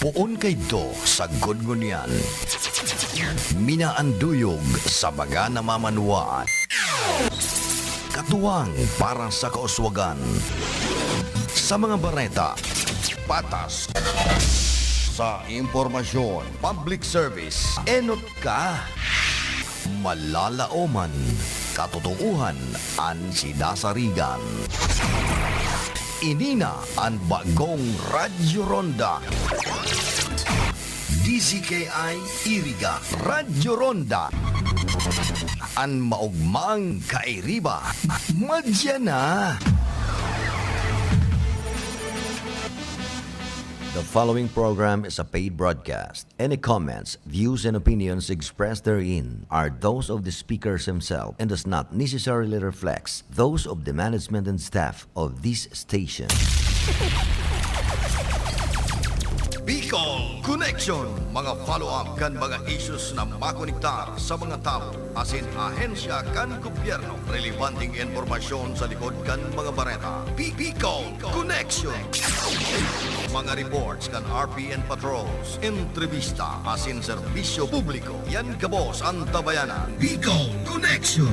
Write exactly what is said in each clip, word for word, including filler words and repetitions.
Poon kaidto sagkod ngunyan. Minaanduyog sa mga namamanwaan. Katuwang para sa kauswagan. Sa mga bareta, patas. Sa impormasyon, public service, enot ka. Malalaoman, katotoohan an sinasarigan. Ini na an bagong Radyo Ronda. D Z K I Iriga, Radyo Ronda. An maogmang kairiba, madya na. The following program is a paid broadcast. Any comments, views, and opinions expressed therein are those of the speakers himself and does not necessarily reflect those of the management and staff of this station. Bicol Connection, mga follow-up kan mga issues na makonektar sa mga tawo asin ahensya kan gobyerno, relebanteng impormasyon sa likod kan mga bareta. Bi-, Bicol Connection. Mga reports kan R P N patrols, entrevista asin serbisyo publiko. Yan gabos an tabayanan. Bicol Connection.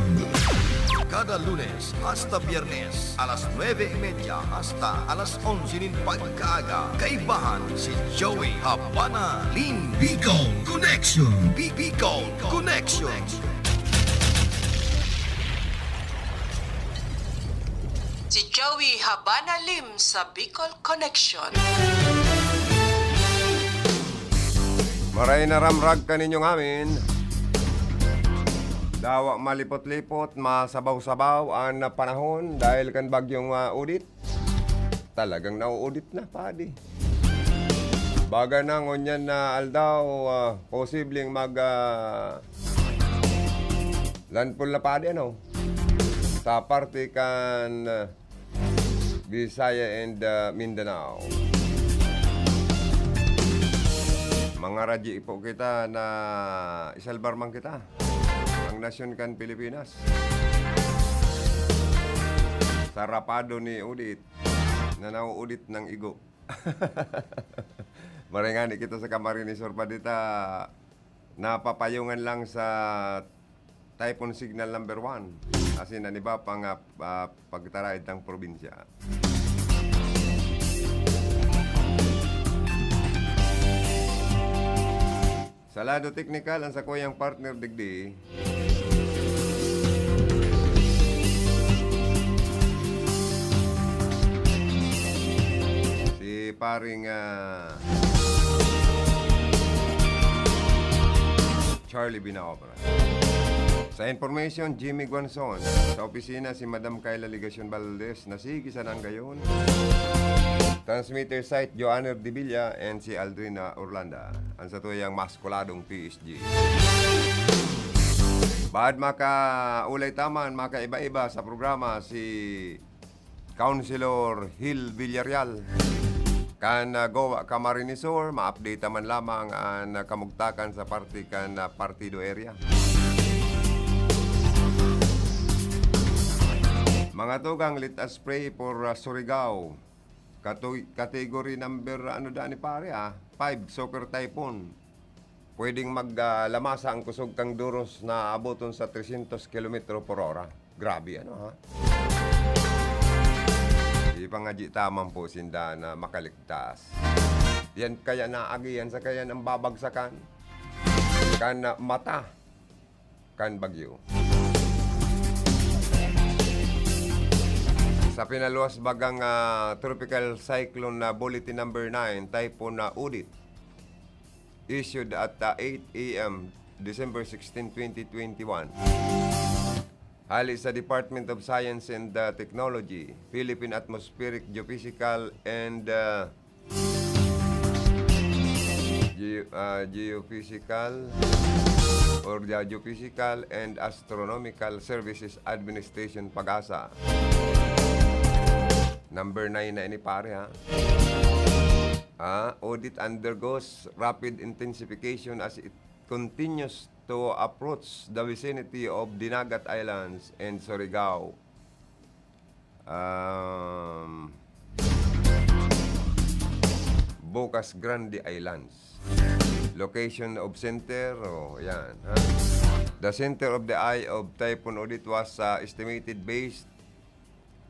Kada Lunes hasta Biyernes, alas nuebe y media hasta alas onse nin pagkaaga, kaibahan si Joey Habana Lim. Bicol Connection. Bi-, Bicol Connection. Si Joey Habana Lim sa Bicol Connection. Maray na ramrag kaninyo ngamin. Dawa malipot-lipot, masabaw-sabaw an panahon dahil kan bagyong, ah, Odette. Talagang nauudit na, padi. Baga na ngunyan na aldaw, ah, posibleng mag, ah, landfall na, padi, ano? Sa parte kan, ah, Bisaya and, ah, Mindanao. Mga radyo po kita na isalbar man kita. Ang nasyon kan Pilipinas. Sa rapado ni Odette, na nauudit ng igo. Maray ngani kita sa Camarines Sur pa dita, napapayungan lang sa Typhoon Signal number one. Asin an iba pa nga, ah, pagtaraed ng probinsya. Sa lado teknikal, ang sakuyang partner digdi, si paring, ah, Charlie Binaobra. Sa information, Jimmy Guanzon. Sa opisina, si Madam Kyla Legacion Valdez, na sige sana ang gayon. Transmitter site, Joanner Dibilla and si Aldrina Orlanda. Ang satuyang maskuladong P S G. Baad makaulay taman, makaiba-iba sa programa si Councilor Hil Villarreal. Kan, ah, Goa Camarines Sur, ma-update man lamang an, ah, kamugtakan sa parte kan, ah, partido area. Mga tugang, let us pray for, ah, Surigao. Katu-, category number, ano daan ni pare, ah? Five, Super Typhoon. Pwedeng mag, ah, lamasa ang kusog kan Duros na aboton sa trescientos kilometro por hora. Grabe, ano, ha? Ipangadyi taman po sinda na makaligtas. Yan kaya naagihan sa kaya ang babagsakan kan, ah, mata kan bagyo. Sa pinaluwas bagang, ah, Tropical Cyclone na Bulletin Number Nine, Typhoon na Odette, issued at, ah, eight A M, December sixteen, twenty twenty-one. Hali sa Department of Science and, ah, Technology, Philippine Atmospheric Geophysical and, ah, Geo-, ah, Geophysical or the Geophysical and Astronomical Services Administration, PAGASA. Number nine na ini, pare, ha? Ah, Odette undergoes rapid intensification as it continues to approach the vicinity of Dinagat Islands and Surigao. Um, Lucas Grande Islands. Location of center, oh, yan, ha? The center of the eye of Typhoon Odette was uh, estimated based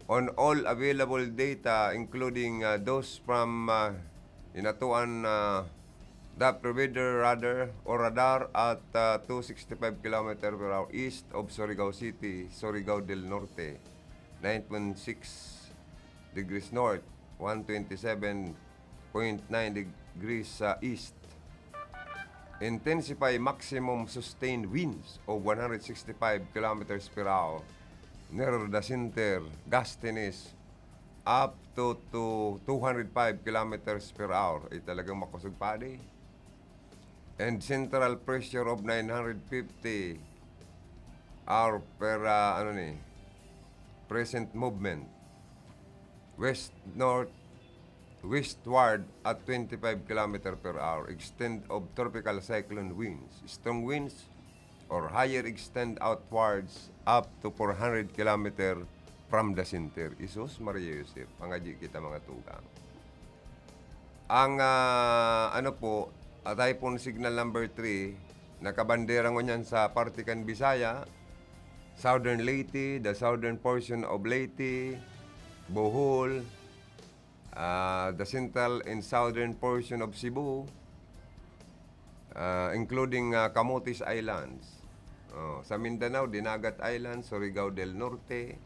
on all available data, including uh, those from uh, Hinatuan uh, Depth Radar or radar at uh, two sixty-five kilometer per hour east of Surigao City, Surigao del Norte, nine point six degrees north, one twenty-seven point nine degrees sa east. Intensify maximum sustained winds of one hundred sixty-five kilometers per hour near the center, gustiness up to, to two hundred five kilometers per hour. Ay, talagang makusog, padi. And central pressure of nine hundred fifty hour per, ah, ano ni, present movement. West-north, westward at twenty-five kilometer per hour. Extent of tropical cyclone winds. Strong winds or higher extend outwards up to four hundred kilometer from the center. Isus, Maria Joseph, pangadyi kita, mga tugang. Ang, ah, ano po, ah, typhoon signal number three, nakabandera ngunyan sa parte kan Bisaya, Southern Leyte, the southern portion of Leyte, Bohol, ah, the central and southern portion of Cebu, ah, including, ah, Camotes Islands. Oh, sa Mindanao, Dinagat Islands, Surigao del Norte,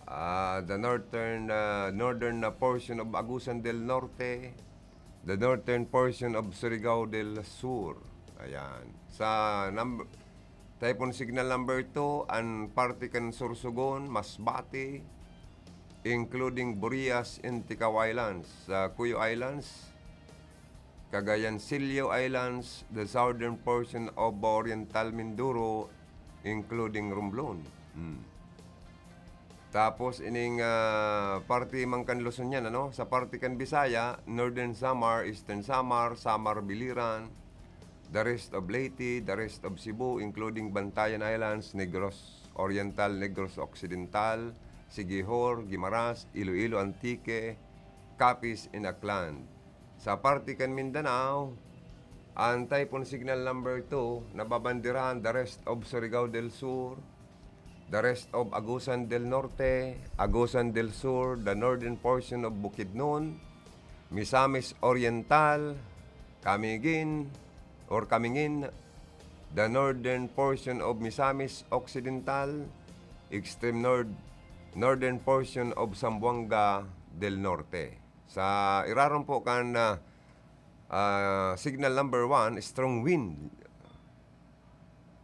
ah, the northern, ah, northern na portion of Agusan del Norte, the northern portion of Surigao del Sur. Ayan. Sa number, typhoon signal number two, an parte kan Sorsogon, Masbate, including Burias and Ticao Islands, sa Cuyo Islands, Cagayan Silio Islands, the southern portion of Oriental Mindoro, including Romblon. Hmm. Tapos ining, ah, parte man kan Luzon yan, ano? Sa parte kan Bisaya, Northern Samar, Eastern Samar, Samar Biliran, the rest of Leyte, the rest of Cebu, including Bantayan Islands, Negros Oriental, Negros Occidental, Siquijor, Guimaras, Iloilo, Antique, Capiz, and Aklan. Sa parte kan Mindanao, ang typhoon signal number two, nababanderahan the rest of Surigao del Sur, the rest of Agusan del Norte, Agusan del Sur, the northern portion of Bukidnon, Misamis Oriental, Camiguin or Camingin, the northern portion of Misamis Occidental, extreme north, northern portion of Zamboanga del Norte. Sa irarom po kan, ah, ah, signal number one, strong wind.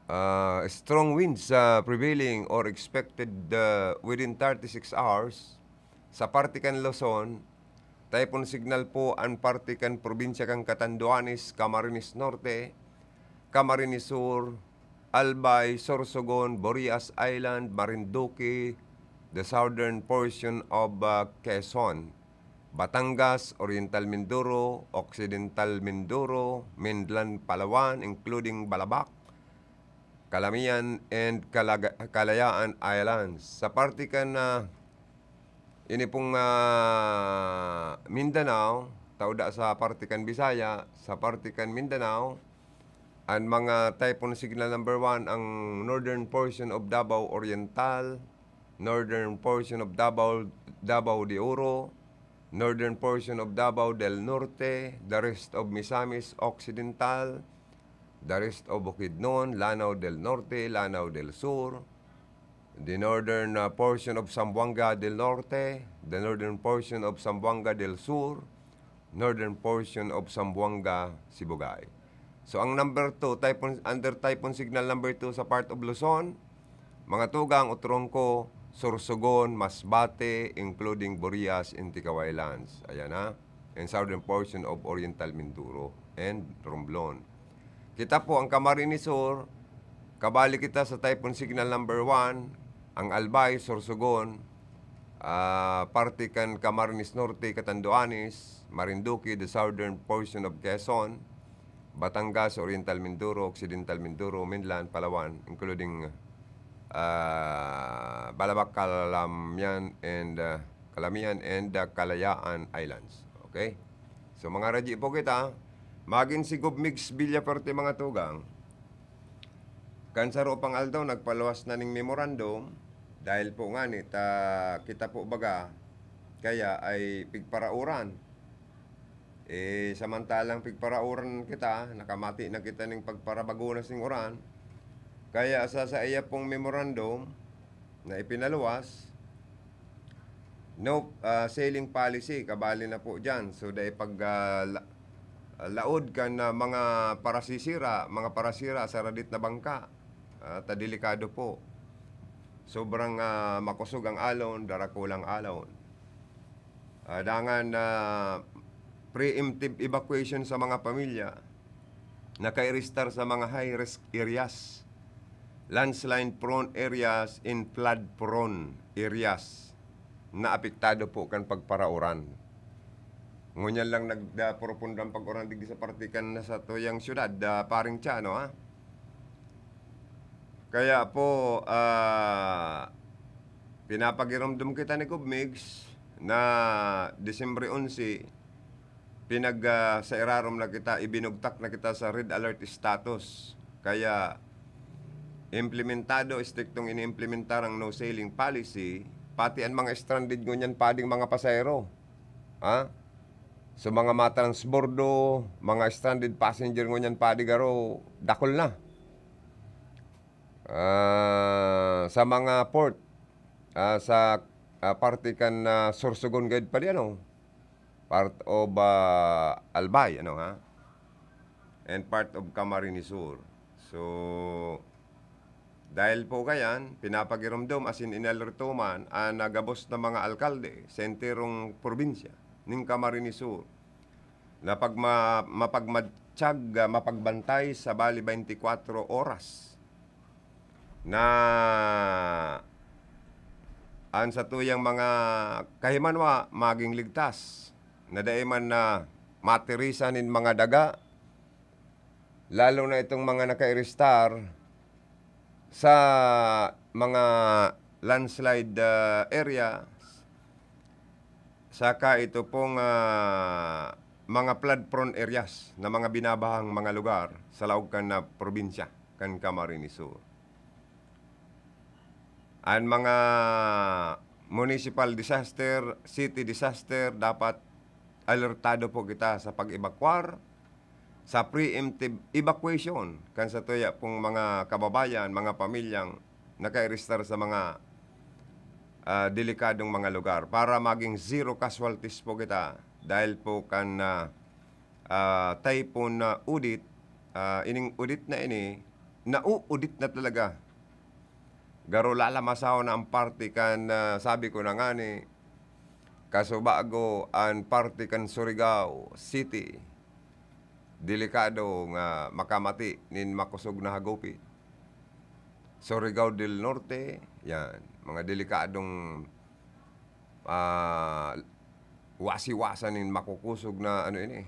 Ah, strong winds, ah, prevailing or expected, ah, within thirty-six hours. Sa parte kan Luzon, typhoon signal po an parte kan probinsya kan Catanduanes, Camarines Norte, Camarines Sur, Albay, Sorsogon, Burias Island, Marinduque, the southern portion of, ah, Quezon, Batangas, Oriental Mindoro, Occidental Mindoro, Mindan, Palawan, including Balabac, Calamian, and Calaga-, Kalayaan Islands. Sa parte kan, ah, ini pong, ah, Mindanao, tauda sa parte kan Bisaya, sa parte kan Mindanao, an mga typhoon signal number one, ang northern portion of Davao Oriental, northern portion of Davao, Davao de Oro, northern portion of Davao del Norte, the rest of Misamis Occidental, the rest of Bukidnon, Lanao del Norte, Lanao del Sur, the northern, uh, portion of Zamboanga del Norte, the northern portion of Zamboanga del Sur, northern portion of Zamboanga, Sibugay. So, ang number two, typhoon, under typhoon signal number two sa part of Luzon, mga tugang, Otronco, Sorsogon, Masbate, including Burias and Ticao Islands. Ayan na. And southern portion of Oriental Mindoro and Romblon. Kita po ang Camarines Sur, kabali kita sa typhoon signal number one, ang Albay, Sorsogon, ah, parte kan Camarines Norte, Catanduanes, Marinduque, the southern portion of Quezon, Batangas, Oriental Mindoro, Occidental Mindoro, Mindan, Palawan, including, ah, Balabac, Calamian, and, ah, Calamian and the Kalayaan Islands. Okay? So, mga radyo po kita, magin si Gov Migs Villafuerte, mga tugang. Kan saro pang aldaw, nagpaluwas na ning memorandum, dahil po ngani, ta, kita po baga, kaya ay pigparauran. Eh, samantalang pigparauran kita, nakamati na kita ning pagparabagonas ning uran. Kaya sa, sa iya pong memorandum na ipinaluwas, no, ah, selling policy, kabali na po dyan. So, dai pag, ah, la-, laod kan, ah, mga parasisira, mga parasira sa radit na bangka. Ah, ta delikado po. Sobrang, ah, makosog ang alon, darakulang alon. Ah, dangan, ah, preemptive evacuation sa mga pamilya, nakairistar sa mga high-risk areas, landslide-prone areas, and flood-prone areas na apektado po kan pagparauran. Ngunyan lang nagda-, profundo ang pag-uran digdi sa parte kan na satuyang syudad, ah, paring Tiano, ha? Kaya po, ah, pinapagiromdom kita ni Gov Migs na Disyembre onse, pinag, ah, sa irarom na kita, ibinugtak na kita sa red alert status. Kaya implementado, estriktong iniimplementar ang no sailing policy, pati ang mga stranded ngunyan pading mga pasahero. Ha? So, mga matransbordo, mga stranded passenger ngunyan padi garo, dakul na. Ah, sa mga port, ah, sa, ah, parte kan, ah, Sorsogon gayod padi, ano? Part of, ah, Albay, ano, ha? And part of Camarines Sur. So, dahil po kayan, pinapagiromdom asin inalerto man an, ah, gabos na mga alkalde sa enterong probinsya nin Camarines Sur na pagma-, mapagmatsyag, ah, mapagbantay sa bali twenty-four oras na an satuyang mga kahimanwa maging ligtas, na dai man na matirisan nin mga daga, lalo na itong mga nakairistar sa mga landslide, ah, area, saka ito pong, ah, mga flood-prone areas na mga binabahang mga lugar sa laog kan, ah, probinsya kan Camarines Sur. An mga municipal disaster, city disaster, dapat alertado po kita sa pag-ebakwar, sa preemptive evacuation kan satuya pong mga kababayan, mga pamilyang nakairistar sa mga, ah, delikadong mga lugar para maging zero casualties po kita dahil po kan, ah, ah, Typhoon, ah, Odette, ah, ining Odette na ini, nau-Odette na talaga. Garo lalamasaw na ang parte kan, ah, sabi ko na ngani, kasubago an parte kan Surigao City, delikado nga makamati nin makosog na hagupit. Surigao del Norte, yan, mga delikadong, ah, wasiwasan nin makukosog na ano ini,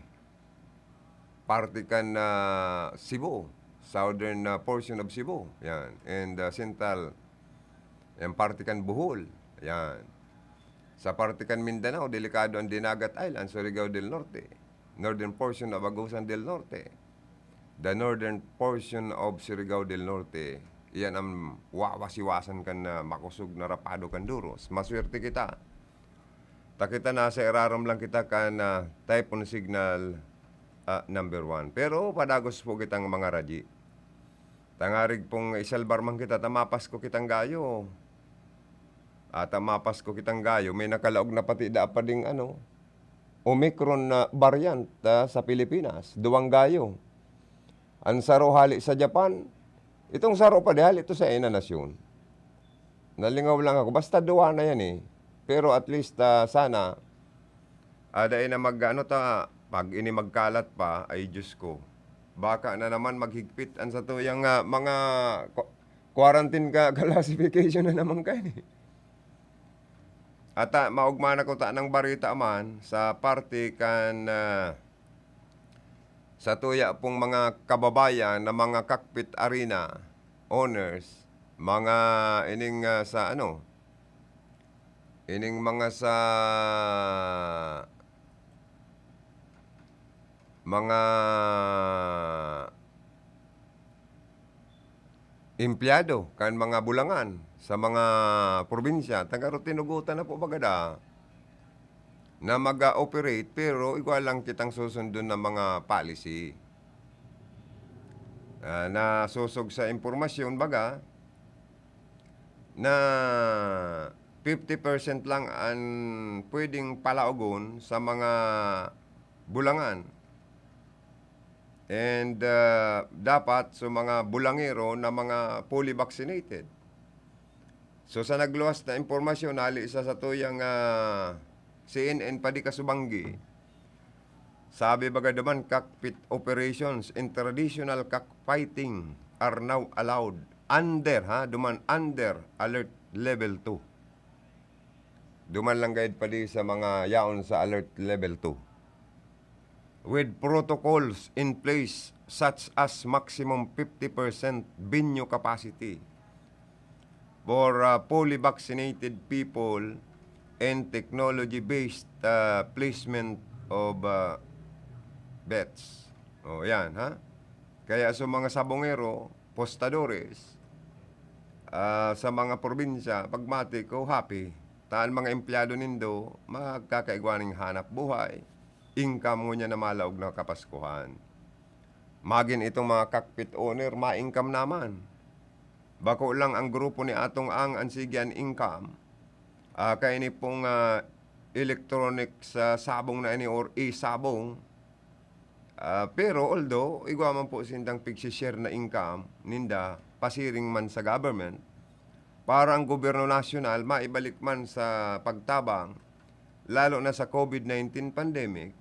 parte kan, ah, Cebu, southern, ah, portion of Cebu, yan, and, ah, central, yan, parte kan Bohol, yan. Sa parte kan Mindanao, delikado an Dinagat Island, Surigao del Norte, northern portion of Agusan del Norte, the northern portion of Surigao del Norte. Iyan ang wawasiwasan kan, ah, makosog na rapado kan duros. Maswerte kita. Ta kita nasa irarom lang kita kan, ah, typhoon signal, ah, number one. Pero padagos po kitang mga radyi. Tangarig pong isalbar man kita, ta mapasko kitang gayo. Ata mapasko kitang gayo, may nakalaog na pati daa pa ding ano, Omicron na variant, ah, sa Pilipinas. Duwang gayo. An saro hali sa Japan, itong saro pa di hali to sa ina nasyon. Nalingaw lang ako. Basta duwa na yan eh. Pero at least, ah, sana, ah, dai na mag-ano ta, pag ini magkalat pa, ay Diyos ko. Baka na naman maghigpit an satuyang, ah, mga kwa-, quarantine ka, classification na naman kayo eh. At, ah, maugma na ko ta ng barita man sa parte kan, ah, sa tuya pong mga kababayan na mga Cockpit Arena owners, mga ining, ah, sa ano, ining mga sa mga empleyado kan mga bulangan sa mga probinsya, taga ro tinugutan na po baga da na mag-a-operate, pero igwa lang kitang susundon na mga policy. Ah, nasosog sa impormasyon, baga, na fifty percent lang an pwedeng palaogon sa mga bulangan. And, ah, dapat sa mga bulangero na mga fully vaccinated. So, sa nagluwas na impormasyon, hali sa satuyang, ah, C N N padi kasubanggi, sabi baga duman, cockpit operations and traditional cockfighting are now allowed under, ha, duman under alert level two. Duman lang gayud padi sa mga yaon sa alert level two, with protocols in place such as maximum fifty percent venue capacity for, uh, fully vaccinated people and technology-based, uh, placement of, uh, bets. O, yan, ha? Kaya sa mga sabongero, postadores, ah, sa mga probinsya, pagmati ko, happy. Ta an mga empleyado nindo, magkakaigwa ning hanap buhay, income ngunyan na malaog na Kapaskuhan. Magin itong mga cockpit owner, ma-income naman. Bako lang ang grupo ni Atong Ang an sige an income. Ah, kaini pong, ah, electronic sa sabong na ini or e-sabong. Ah, pero although igwa man po sindang pigsi-share na income ninda pasiring man sa government, para ang gobyerno nasyonal maibalik man sa pagtabang, lalo na sa COVID nineteen pandemic,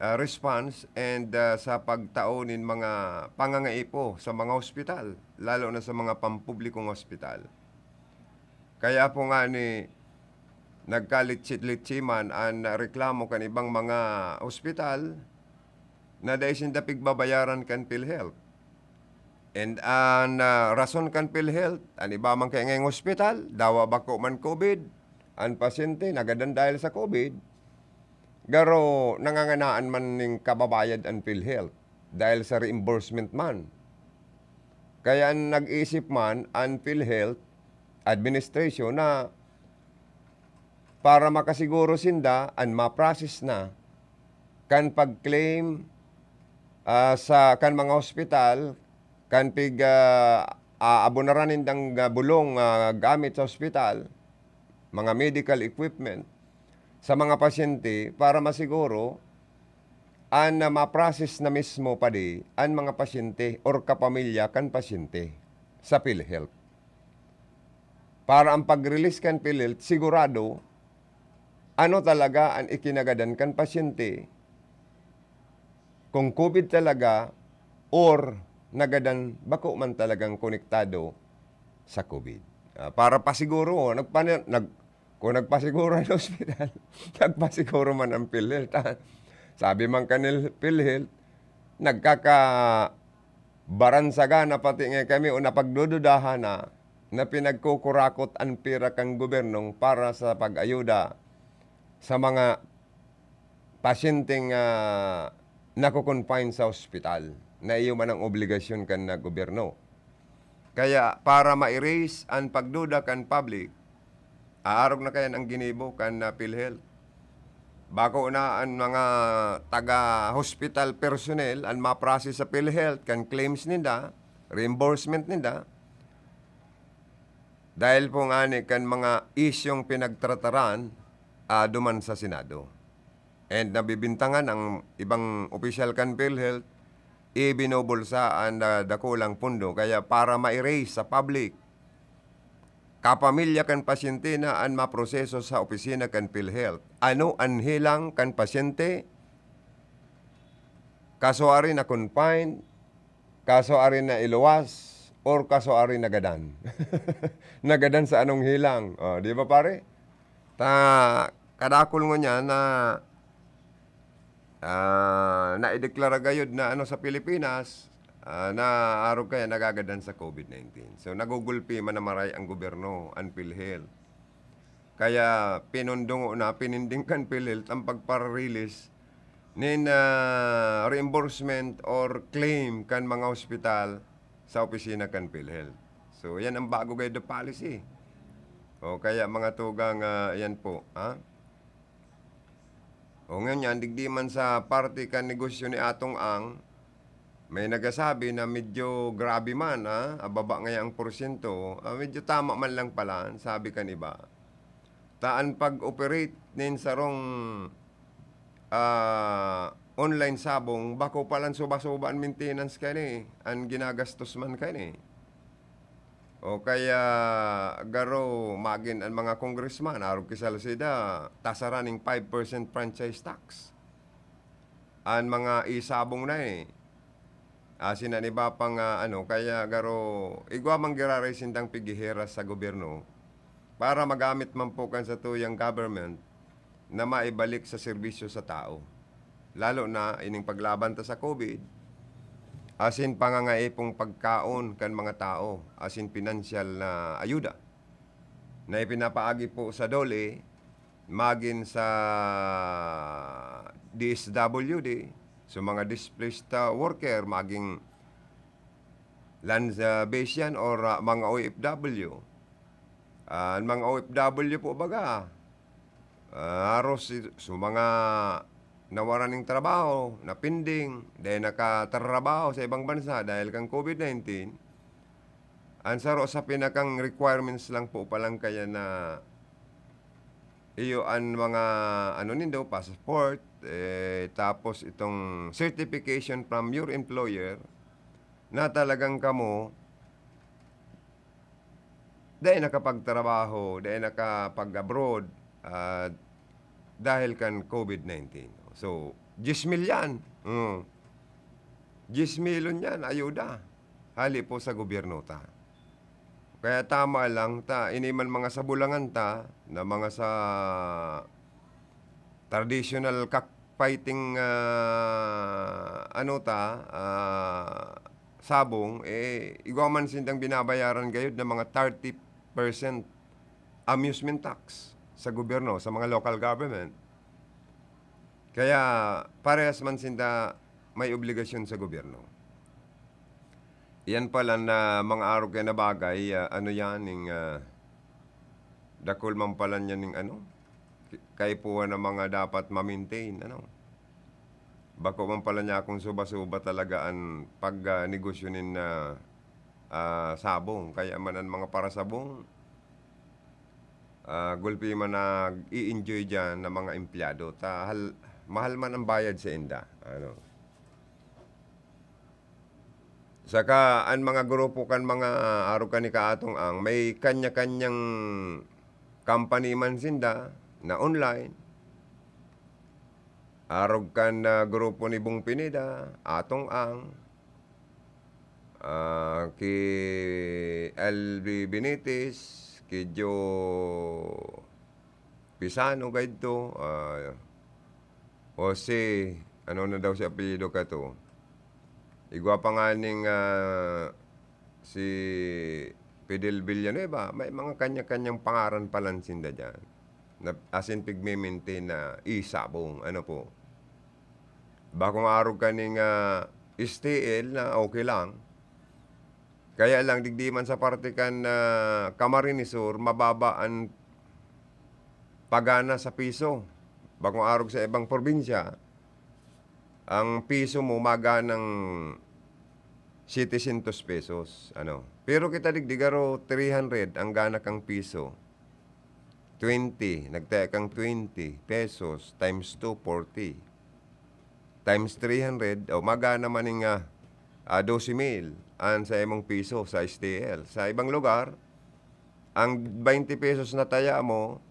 ah, response and, ah, sa pagtao nin mga pangangaipo sa mga ospital, lalo na sa mga pampublikong ospital. Kaya po ngani, nagkalitsit-litsi man an reklamo kan ibang mga ospital na dai sinda pigbabayaran kan PhilHealth. And an, ah, rason kan PhilHealth, an iba man kaya ngayong ospital, dawa bako man COVID, an pasyente nagadan dahil sa COVID, garo nanganganaan man ning kababayad an PhilHealth dahil sa reimbursement man. Kaya an nag-isip man an PhilHealth administration na para makasiguro sinda an ma-process na kan pag-claim, ah, sa, kan mga ospital, kan pig, ah, aabonaran nindang, ah, bulong, ah, gamit sa ospital, mga medical equipment, sa mga pasyente para masiguro an, ah, ma-process na mismo padi an mga pasyente or kapamilya kan pasyente sa PhilHealth. Para ang pag-release kan PhilHealth, sigurado ano talaga an ikinagadan kan pasyente, kung COVID talaga or nagadan bako man talagang konektado sa COVID. Ah, para pasiguro, nagpani-, nag-, kung nagpasiguro ang ospital, nagpasiguro man ang PhilHealth, ah. Sabi man kanil PhilHealth, nagkaka-, baransaga na pati nga kami o napagdududahan na, na pinagkukurakot an pira kan gobyernong para sa pag-ayuda sa mga pasyenteng, ah, nako-confine sa ospital, na iyo man ang obligasyon kan, ah, gobyerno. Kaya para ma-erase an pagduda kan public, aarog na kayan ang ginibo kan, ah, PhilHealth. Bako na an mga taga-hospital personnel an ma-process sa PhilHealth kan claims ninda, reimbursement ninda, dahil po ngani kan mga isyung pinagtrataran, ah, duman sa Senado. And nabibintangan ang ibang opisyal kan PhilHealth, ibinubulsa an, ah, dakulang pondo. Kaya para ma-erase sa public, kapamilya kan pasyente na an maproseso sa opisina kan PhilHealth. Ano an helang kan pasyente? Kasuari na-confine, kasuari nailuwas, or kasuari nagadan? Nagadan sa anong helang? Oh, di ba, pare? Ta, kadakul ngunyan na, ah, naideklara gayud na ano sa Pilipinas, ah, na arog kaya nagagadan sa COVID nineteen. So, nagugulpi man na maray ang gobyerno, ang PhilHealth. Kaya pinundungo na, pininding kan PhilHealth ang pagpara-release nin, ah, reimbursement or claim kan mga ospital sa opisina kan PhilHealth. So, yan ang bago gayod na policy. O kaya, mga tugang, ah, yan po, ha? O ngayon yan, digdi man sa parte kan negosyo ni Atong Ang, may nagsasabi na medyo grabe man, ah, baba ngaya ang porsyento, ah, medyo tama man lang pala, sabi kan iba. Ta an pag-operate nin sarong, ah, online sabong, bako palan suba-suba an maintenance kaini, an ginagastos man kaini. O kaya garo magin an mga congressman, arog ki Salceda, tasaran ning five percent franchise tax. An mga isabong na, eh. Asin an iba pang, ah, ano, kaya garo, igwa man giraray sindang pighihiras sa gobyerno para magamit man po kan satuyang government na maibalik sa serbisyo sa tao. Lalo na ining paglaban ta sa COVID, asin pangangaipong pagkaon kan mga tao, asin pinansyal na ayuda na ipinapaagi po sa DOLE, magin sa D S W D, sa mga displaced, ah, worker, maging lands, ah, base yan or, ah, mga O F W. Ah, an mga O F W po baga, ah, haros i-, so mga nawaran ning trabaho, napinding, dahil nakatrabaho sa ibang bansa dahil kan COVID nineteen, an saro sa pinakang requirements lang po palang kaya na iyo an mga ano nindo, passport, eh, tapos itong certification from your employer na talagang kamo dai nakapagtrabaho, dai nakapag-abroad, ah, dahil kan COVID nineteen. So, diyes mil yan. Mm. Diyes milyon yan, ayuda. Hali po sa gobyerno ta. Kaya tama lang ta, ini man mga sabulangan ta, na mga sa traditional cockfighting, ah, ano ta, ah, sabong, eh, igwa man sindang binabayaran gayod na mga thirty percent amusement tax sa gobyerno, sa mga local government. Kaya parehas man sinda may obligasyon sa gobyerno. Iyan pala na mga arog kaya na bagay, ah, ano yan, ning, ah, dakul man pala niya ning ano, ki-, kaipuhan na mga dapat ma-maintain, ano. Bako man pala niya akong suba-suba talaga an pag, ah, negosyo nin, ah, ah, sabong. Kaya man an mga parasabong, ah, gulpi man nag-i-enjoy diyan na mga empleyado. Ta hal-, mahal man ang bayad sa inda, ano. Saka an mga grupo kan mga arog kan ni Kaatong Ang, may kanya-kanyang company man sinda na online. Arog kan, ah, grupo ni Bong Pineda, Atong Ang, ah, ki L B Benitez, ki Joe Pisano, gaidto, ah, Jose, ano na daw si apelyido kato? Igwa pa nga ning, ah, si Fidel Villanueva, may mga kanya-kanyang pangaran palan sinda diyan. Na, as in, pigme-maintain na isabong, ano po. Bakong arog kaning, ah, S T L na okay lang. Kaya lang, digdi man sa parte kan, ah, Camarines Sur, mababa an pagana sa piso. Bakong arog sa ibang probinsya, ang piso mo maganang setecientos pesos, ano. Pero kita digdi garo three hundred ang gana kang piso. Twenty, nagtaya kang twenty pesos times two, forty. Times three hundred, o, magana man ning, ah, ah, doce mil an sa imong piso sa S T L. Sa ibang lugar, ang twenty pesos na taya mo,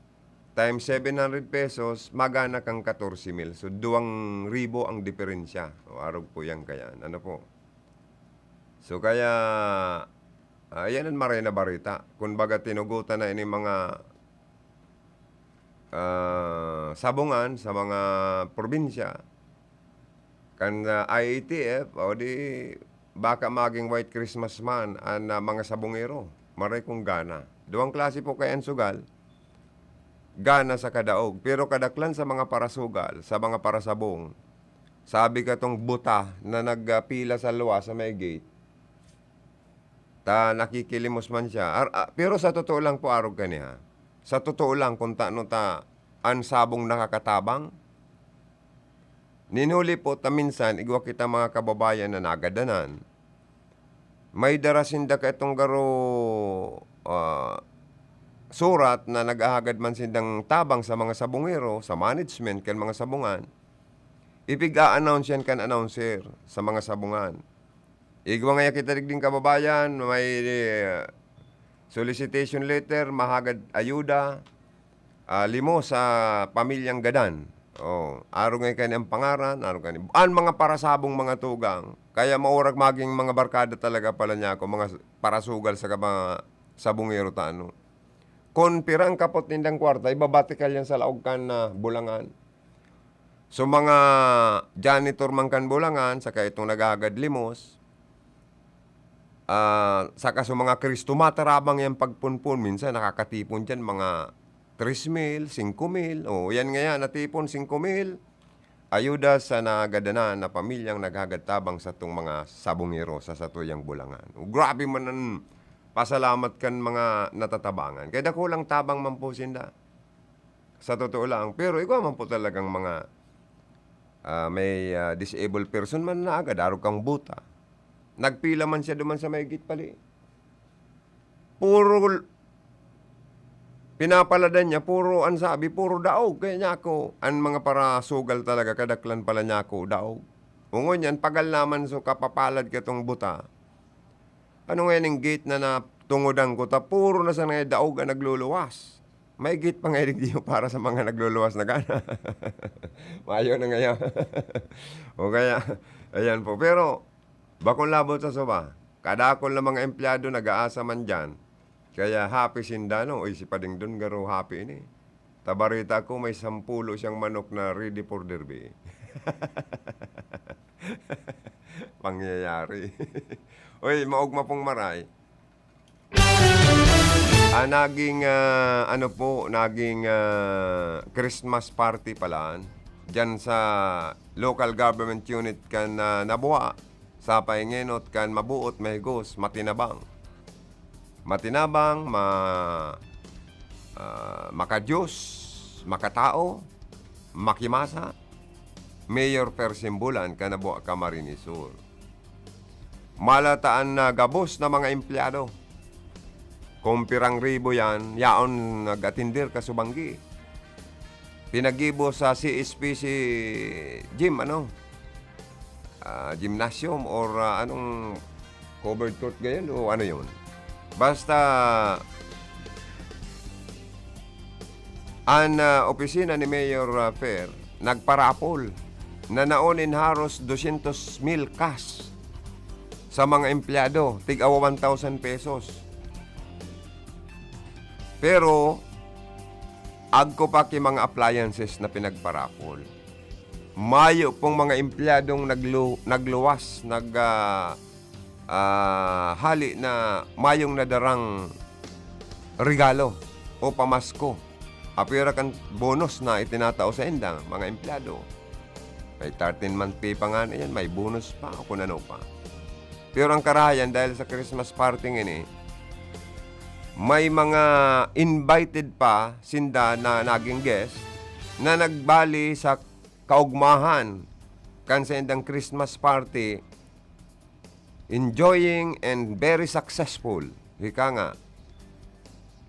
times seven hundred pesos, magana kang katorse mil. So, duwang ribo ang diferensya. O, arog po yan kayan. Ano po? So, kaya, ah, yan ang maray na barita. Kumbaga, tinugutan na ini mga, ah, sabungan sa mga probinsya. Kan, ah, I A T F, o di, baka maging White Christmas man an, ah, mga sabongero. Maray kong gana. Duwang klase po kaya an sugal. Gana sa kadaog. Pero kadaklan sa mga parasugal, sa mga parasabong, Sabi katong buta na nagpila sa luwas sa may gate, ta nakikilimos man siya. Ar-, ah, pero sa totoo lang po, arog kani ha, sa totoo lang, kung tano ta an sabong nakakatabang, nin huli po ta minsan, igwa kita mga kababayan na nagadanan, may dara sinda kaitong garo, ah, surat na naghahagad man sindang tabang sa mga sabongero, sa management kan mga sabongan, ipig-a-announce yan kan announcer sa mga sabongan. Igwa ngaya kita digding kababayan, may, eh, solicitation letter, mahagad ayuda, ah, limos sa pamilyang gadan. Oh, arog ngaya kani ang pangaran, arog kani. An mga parasabong mga tugang, kaya maurag maging mga barkada talaga pala niya ako, mga parasugal sa mga sabongero ta, ano. Kun pira ang kapot nindang kwarta, ibabatikal yan sa laog kan, ah, bulangan. So, mga janitor man kan bulangan, saka itong naghahagad limos, ah, saka sa mga Cristo, matarabang yang pagpunpon. Minsan, nakakatipon diyan mga tres mil, singko mil. O, yan nga yan, natipon, singko mil. Ayuda sa nagadanan na pamilyang naghagad tabang satong mga sabongero sa satuyang bulangan. O, grabe man ang pasalamat kan mga natatabangan. Kaya dakulang tabang man po sinda. Sa totoo lang. Pero igwa man po talagang mga, ah, may, ah, disabled person man na agad, arog kang buta. Nagpila man siya duman sa may gate pali. Puro l-, pinapaladan niya, puro, an sabi, puro daog. Kaya niya ako, an mga parasugal talaga, kadaklan pala niya ako, daog. Ungon yan, pagal naman so kapapalad katong buta. Ano nga yung gate na natungodan ko, ta puro na sa nga daog ang nagluluwas. May gate pa nga digdi para sa mga nagluluwas na gana. Mayo na ngayon. O kaya, ayan po. Pero, bakong labot sa suba, kadakol na mga empleyado nag-aasa man dyan. Kaya happy sinda, no? Uy, si Pading Don, garo happy ini. Tabarita ko, may sampulo siyang manok na ready for derby. Pangyayari. Uy, maogma pong maray. Ah, naging, ah, ano po, naging, ah, Christmas party pala diyan sa local government unit kan, ah, Nabua, sa paingenot kan mabuot, mahigos, matinabang. Matinabang, ma-, ah, makadiyos, makatao, makimasa, Mayor Persimbulan kan Nabua, Camarines Sur. Malataan na gabos na mga empleyado. Kung pirang ribo yan, yaon nag-atender ka subanggi. Pinagibo sa C S P C gym, ano? Ah, gymnasium or, ah, anong covered court gayon o ano yun? Basta, an, ah, opisina ni Mayor, ah, Fer, nagparapol na naon in haros dosyentos mil cash sa mga empleyado, tig awa one thousand pesos. Pero, agko pa ki mga appliances na pinagparapol. Mayo pong mga empleyadong naglu-, nagluwas, nag, ah, ah, hali na mayong nadarang regalo o pamasko. Apwera kan bonus na itinatao sa indang mga empleyado. May thirteen month pay pa nga na yan, may bonus pa, o kung ano pa. Pero ang karahayan, dahil sa Christmas party ngini, may mga invited pa sinda na naging guest na nagbali sa kaugmahan kan sa indang Christmas party, enjoying and very successful. Ika nga,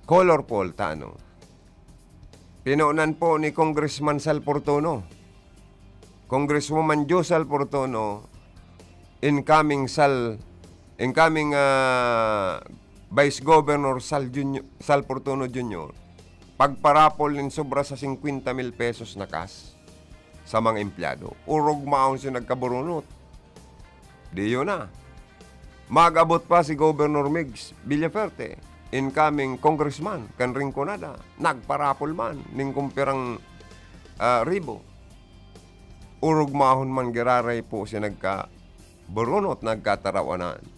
colorful, tano. Pinunan po ni Congressman Sal Fortuno. Congresswoman Jo Sal Fortuno, incoming Sal, incoming, ah, Vice Governor Sal Junior, Sal Fortuno Junior, pagparapol nin sobra sa singkwenta mil pesos na cash sa mga empleyado. Orog maon si nagkaburunot. Diyo na. Mag-abot pa si Governor Migs Villaferte, incoming congressman kan Rinconada, nagparapol man nin kumpirang, ah, ribo. Orog mahon man giraray po siya nagkaburunot, nagkatarawanan.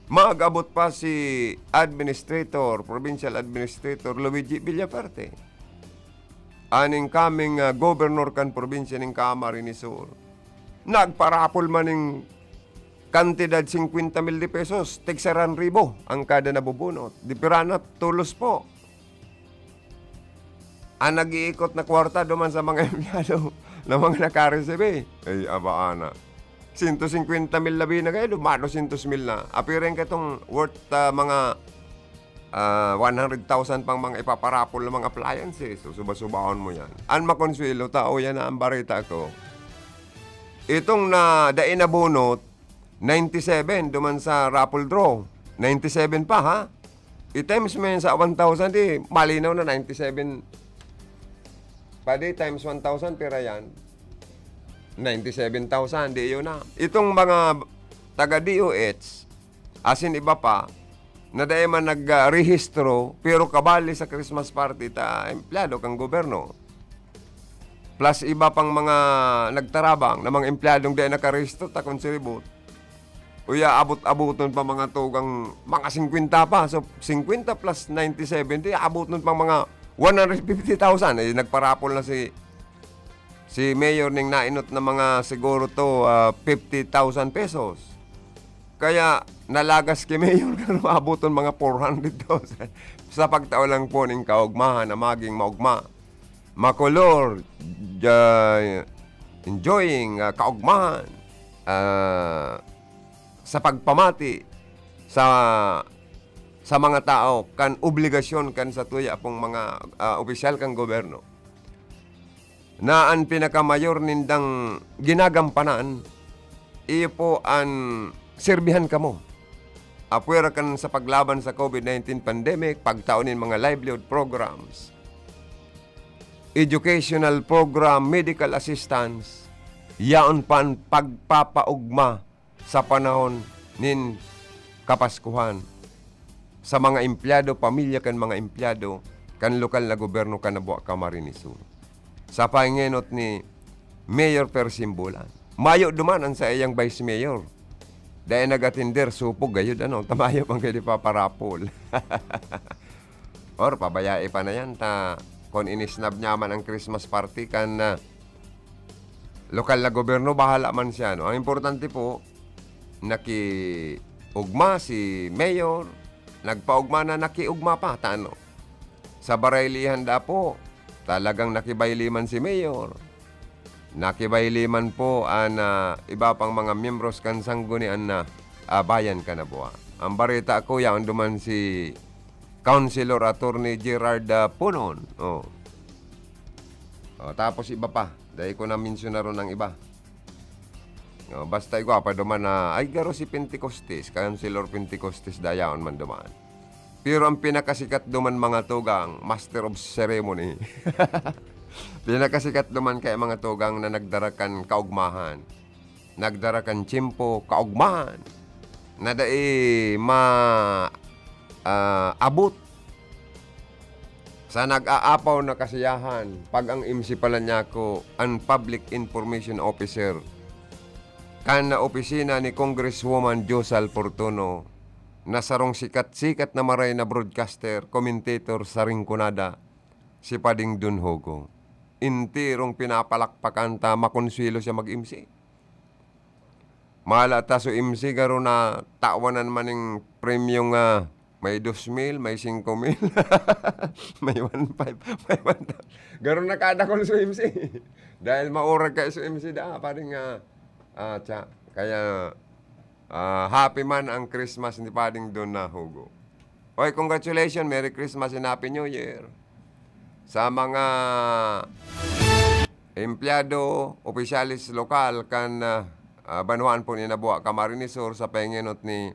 Mag-abot pa si Administrator, Provincial Administrator Luigi Villaferte, an incoming, ah, governor kan probinsya nin Camarines Sur. Nagparapol man ning kantidad singkwenta mil de pesos, tig saran ribo ang kada nabubunot. Di pira na, tulos po. Ang nag-iikot na kwarta duman sa mga empleyado na mga nakaresibi. Ay, abaan na. Sento singkwenta mil labi na kayo, duma dosyentos mil na. Apiring katong worth, ah, mga, ah, one hundred thousand pang mga ipaparapol na mga appliances. So, suba-subahon mo yan. Ang makonswelo, tao yan na ang barita ko. Itong na, dai nabunot, ninety-seven duman sa raffle draw. Ninety-seven pa, ha? I-times mo yan sa one thousand, di malinaw na ninety-seven. Pwede times one thousand, pira yan? Ninety-seven thousand, di yun na. Itong mga taga D O H, asin iba pa, na dai man nagrehistro, pero kabali sa Christmas party ta empleyado kan gobyerno. Plus iba pang mga nagtarabang na mga empleyadong dai nakarehistro ta kontribut. Uya, abot-aboton pa mga tugang, mga singkwenta pa. So, singkwenta plus ninety, seventy, aboton pang mga one hundred fifty thousand. Eh, nagparapol na si, si Mayor ning nainot na mga siguro to, ah, fifty thousand pesos. Kaya, nalagas ki Mayor, pero aboton mga four hundred thousand. Sa pagtao lang po ning kaugmahan na maging maugma, makolor, ja-, enjoying, ah, kaugmahan, ah, sa pagpamati sa, sa mga tao kan obligasyon kan satuya pong mga, ah, opisyal kan gobyerno, na an pinakamayor nindang ginagampanan, iyo po an serbihan kamo. Apwera kan sa paglaban sa COVID nineteen pandemic, pagtao nin mga livelihood programs, educational program, medical assistance, yaon pa an pagpapaugma sa panahon nin Kapaskuhan sa mga empleyado, pamilya kan mga empleyado kan lokal na gobyerno kan Nabua, Camarines Sur. Sa pangenot ni Mayor Persimbulan, mayo duman an saiyang vice mayor. Dai nag-atender, supog gayud, ano, tamayo man kayo di paparapol. Or pabayai pa na yan, ta, kung inisnab niya man ang Christmas party kan, ah, lokal na gobyerno, bahala man siya, no? Ang importante po, nakiugma si Mayor, nagpaugma na nakiugma pa, ta ano? Sa baraylihan da po, talagang nakibayliman si Mayor. Nakibayliman po an, ah, iba pang mga miyembros kan Sanggunian na, ah, Bayan kan Nabua. Ang bareta ko, yaon duman si Councilor Attorney Gerard, ah, Punon. Oh. Oh, tapos iba pa. Dai ko na mensyonaron ang iba. Oh, basta igwa pa duman na, ay, garo si Pentecostes, Councilor Pentecostes, dayaon man duman. Pero ang pinakasikat duman, mga tugang, Master of Ceremony. Pinakasikat duman kaya, mga tugang, na nagdara kan kaugmahan. Nagdara kan tiyempo, kaugmahan. Na dai ma-, ah, abot sa nag-aapaw na kasiyahan, pag ang M C pala niya ko, an Public Information Officer kan opisina ni Congresswoman Josal Fortuno, na sarong sikat-sikat na maray na broadcaster, commentator sa Rinconada, si Pading Don Hugo. Enterong pinapalakpakan ta, makonsuelo siya mag-M C. Mala ta so M C, garo na tawanan man ning premyong, ah, may dos mil, may singko mil, may one five, may one thousand. Garo na kadakol so M C. Dahil maurag kayo so M C da, parang, ah, ah, tsa-, kaya, ah, happy man ang Christmas ni Pading Don na Hugo. Oy, congratulations, Merry Christmas and Happy New Year sa mga empleyado, opisyales lokal kan, ah, ah, banwaan po ni Nabua, Camarines Sur, sa pahingenot ni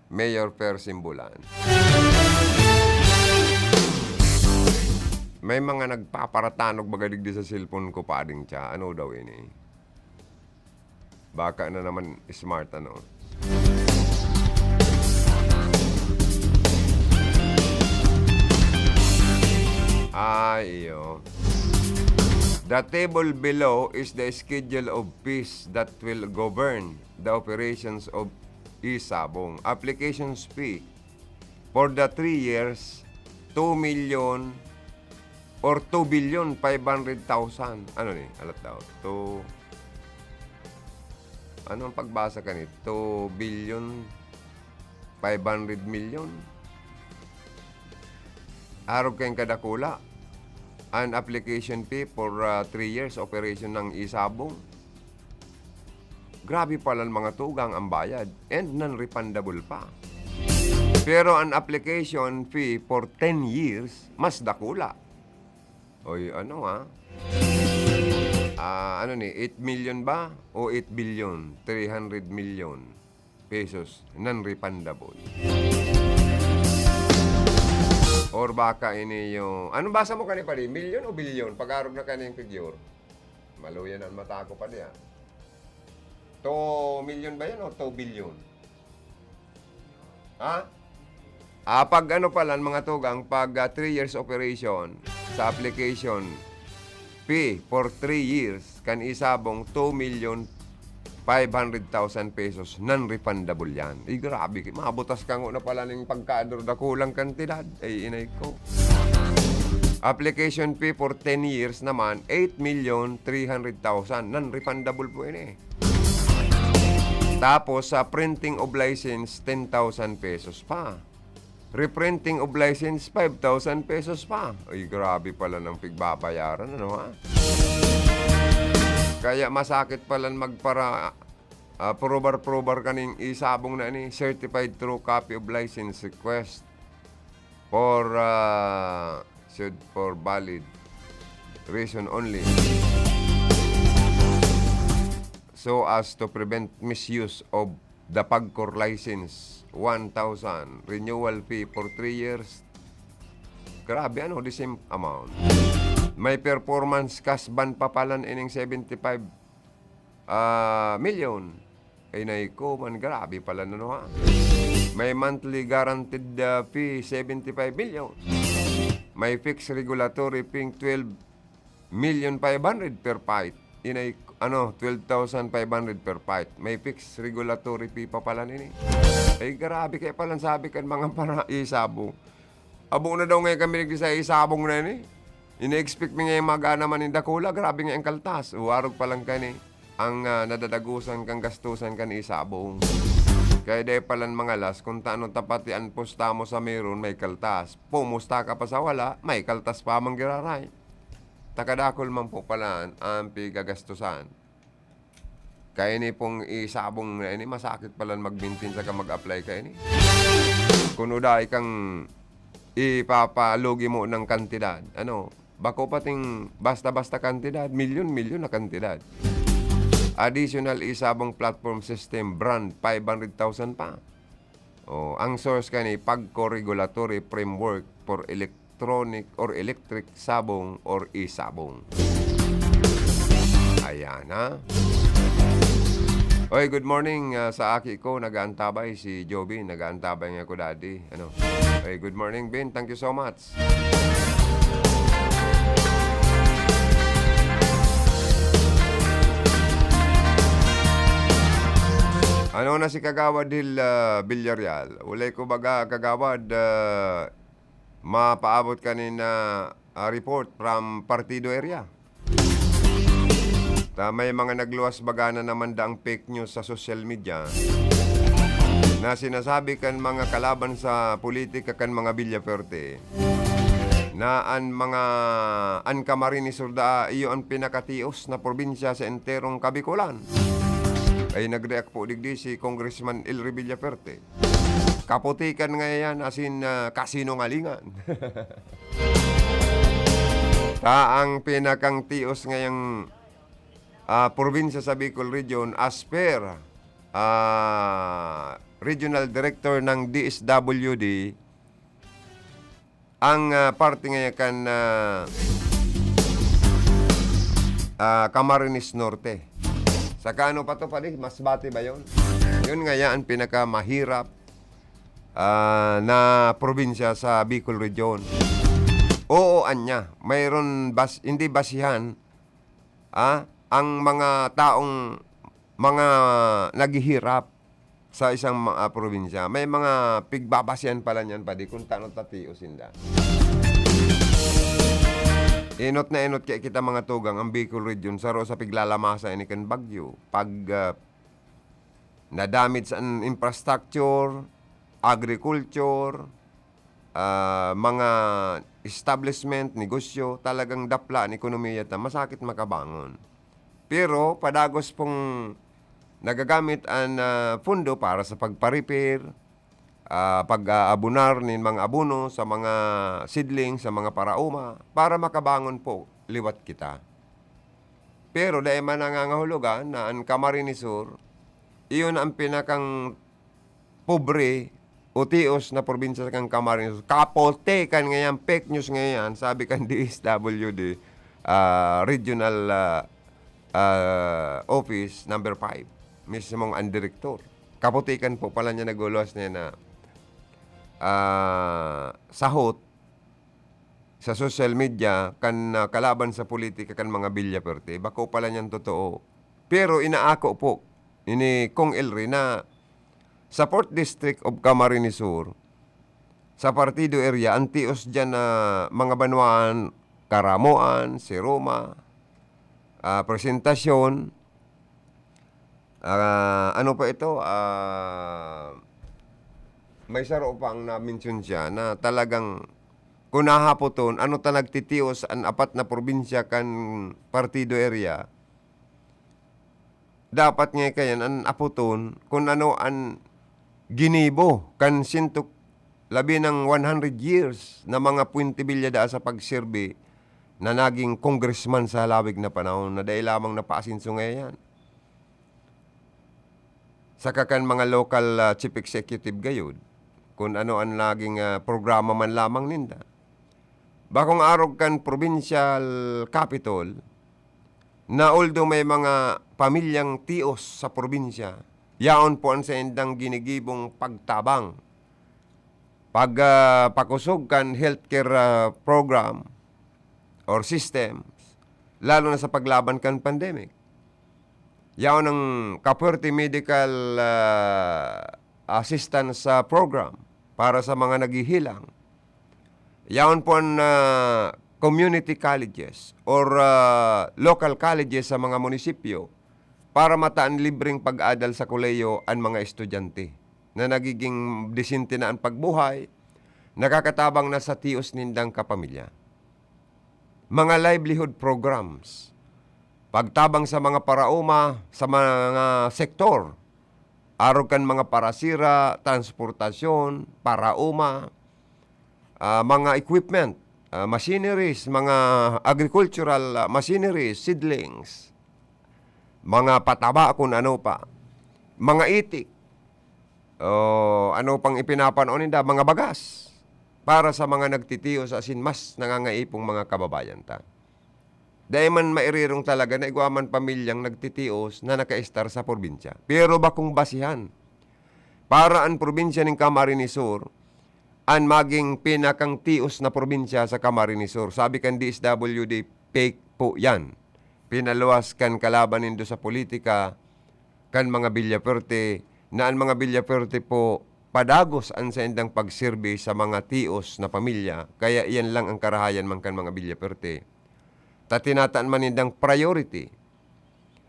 Mayor Per Simbulan. May mga nagpaparatanog baga digdi sa cellphone ko, Pading Cha. Ano daw ini? Baka na naman smart, ano? Ay, iyo. The table below is the schedule of fees that will govern the operations of Isabong. Applications fee for the three years, two million or two billion five hundred thousand. Ano ni? Alat daw. Two, Ano ang pagbasa kani? Two billion five hundred million. Arog kayong kadakula. An application fee for, ah, three years operation ng e-Sabong. Grabe palan, mga tugang, ang bayad and non-refundable pa. Pero an application fee for ten years, mas dakula. Oy, ano, ah? Ah, ano ni, eight million ba o eight billion? Three hundred million pesos non-refundable. Or baka ini yung, anong basa mo kani, pare? Milyon o bilyon? Pag-arog na kani yung figure. Maluya na ang mata ko pa diyan. Two million ba yan o two billion? Ha? Ah, pag ano palan, mga tugang, pag, ah, three years operation, sa application fee for three years, kan e-Sabong, two million five hundred thousand pesos, non-refundable yan. Ay, grabe, mabutas ka nga na pala ning pagkadakulang kantidad. Ay, inay ko. Application fee for ten years naman, eight million three hundred thousand. Non-refundable po ini. Tapos, sa printing of license, ten thousand pesos pa. Reprinting of license, five thousand pesos pa. Ay, grabe pala ng pigbabayaran, ano, ha? Kaya masakit pala magpara-, ah, probar-probar kaning e-Sabong na ini, certified true copy of license request for, ah, should for valid reason only. So as to prevent misuse of the PAGCOR license, one thousand, renewal fee for three years. Grabe, ano, the same amount. May performance cash ban pa palan ining seventy-five, ah, million. Ay, naiko man, grabe pala na, no, ha? May monthly guaranteed, ah, fee, seventy-five million. May fixed regulatory fee, twelve million five hundred per fight. Inay, ano, twelve thousand five hundred per fight. May fixed regulatory fee pa pala nini. Ay, grabe kaya palan sabi kan mga para isabo. Abo na daw ngayon kami nagdi sa isabong na ini. Ini-expect mi ngayon magana man in dakula, grabe nga ang kaltas. Uwarog pa lang kani ang, ah, nadadagusan kang gastusan kan isabong. Kaya dai palan mangalas kung tano tapati an pusta mo sa meron may kaltas. Pumusta ka pa sa wala, may kaltas pa man giraray. Takadakol man po pala an pigagastusan. Kaya ini pong isabong na ini, masakit palan mag-maintain saka mag-apply ka ini. Kun uday kang ipapalugi mo ng kantidad, ano, bako pating basta-basta kantidad, milyon-milyon na kantidad. Additional isabong platform system brand, five hundred thousand pa. Oh, ang source kani, PAGCOR Regulatory Framework for Electronic or Electric Sabong or E-Sabong. Ayan, ha? Oy, good morning, ah, sa aki ko, nag-aantabay si Jobin, nag-aantabay nga ko, Daddy. Ano? Oy, good morning, Bin. Thank you so much. Ano na si Kagawad Dil, ah, Villarreal? Ulay ko baga, Kagawad, ah, mapaabot kanina, ah, report from Partido area. Ta may mga nagluwas baga na naman daang fake news sa social media na sinasabi kan mga kalaban sa politika kan mga Villafuerte na an mga, an Camarines Sur daa iyo an pinakatios na probinsya sa enterong Kabikolan. Ay nag-react po digdi si Congressman Elry Villafuerte. Kaputikan nga yan, as in, ah, kasinungalingan. Ta ang pinakang tios ngayang, ah, probinsya sa Bicol Region, as per, ah, Regional Director ng D S W D, ang, ah, parte ngayon kan, ah, ah, Camarines Norte. Saka ano pa to, pare? Masbate ba yun? Yun nga yan, ang pinakamahirap, ah, na probinsya sa Bicol Region. Oo, anya. Mayroon bas-, hindi basihan, ah, ang mga taong, mga naghihirap sa isang ma-, ah, probinsya. May mga pigbabasihan pala niyan, padi, kung tano tatiyo sinda. Enot na enot kaya kita, mga tugang, ang Bicol Region, saro sa piglalamasa ini kan bagyo. Pag, ah, na-damage an infrastructure, agriculture, ah, mga establishment, negosyo, talagang dapla an ekonomiya ta, masakit makabangon. Pero padagos pong nagagamit an, ah, pundo para sa pagpa-repair, ah, pag-aabunar nin mga abono sa mga seedling, sa mga paraoma, para makabangon po liwat kita. Pero dai man nangangahulugan na an Camarines Sur, iyon ang pinakang pobre o tios na probinsya kan Camarines Sur. Kapote kan ngayan, fake news ngayan, sabi kan D S W D, ah, Regional, ah, ah, Office number five, mismong ang direktor. Kaputikan po pala niya nagluwas niya na, ah, sahot sa social media kan, ah, kalaban sa politika kan mga Villaferte. Bako pala niyan totoo. Pero inaako po ini Kong Elry na sa fourth District of Camarines Sur, sa partido area, ang tios diyan na mga banwaan, Caramoan, Siroma, ah, Presentacion, ah, ano pa ito? Ah, may saro pang na-mention siya na talagang kung hahapoton, ano ta nagtitios an apat na probinsya kan partido area, dapat nga kayan an apoton kun ano an ginibo kan sinto, labi nang one hundred years na mga Puente Villa daa sa pagserbi na naging congressman sa halawig na panahon na dai lamang napaasenso ngayan. Saka kan mga local, ah, chief executive gayod, kun ano an naging, ah, programa man lamang ninda. Bakong arog kan provincial capital, na although may mga pamilyang tios sa probinsya, yaon po an saindang ginigibong pagtabang, pag, ah, pakosog kan healthcare, ah, program or systems, lalo na sa paglaban kan pandemic. Yaon ang Kapuerte Medical, ah, Assistance, ah, Program para sa mga naghihilang. Yaon po an, ah, community colleges or, ah, local colleges sa mga munisipyo para mataan libreng pag-adal sa kolehiyo an mga estudyante na nagiging disente na an pagbuhay, nakakatabang na sa tios nindang kapamilya. Mga livelihood programs, pagtabang sa mga paraoma sa mga sektor, arog kan mga parasira, transportasyon, paraoma, ah, mga equipment, ah, machineries, mga agricultural, ah, machineries, seedlings, mga pataba kun ano pa, mga itik, o ano pang ipinapanaw ninda, mga bagas, para sa mga nagtitios asin mas nangangaipong mga kababayan ta. Dai man mairirong talaga na igwa man pamilyang nagtitios na nakaestar sa probinsya. Pero bakong basihan, para an probinsya nin Camarines Sur an maging pinakang tios na probinsya sa Camarines Sur. Sabi kan D S W D, fake po yan. Pinaluwas kan kalaban nindo sa politika, kan mga Villafuerte, na an mga Villafuerte po padagos an saindang pagserbi sa mga tios na pamilya, kaya iyan lang ang karahayan man kan mga Villafuerte. Ta tinataan man nindang priority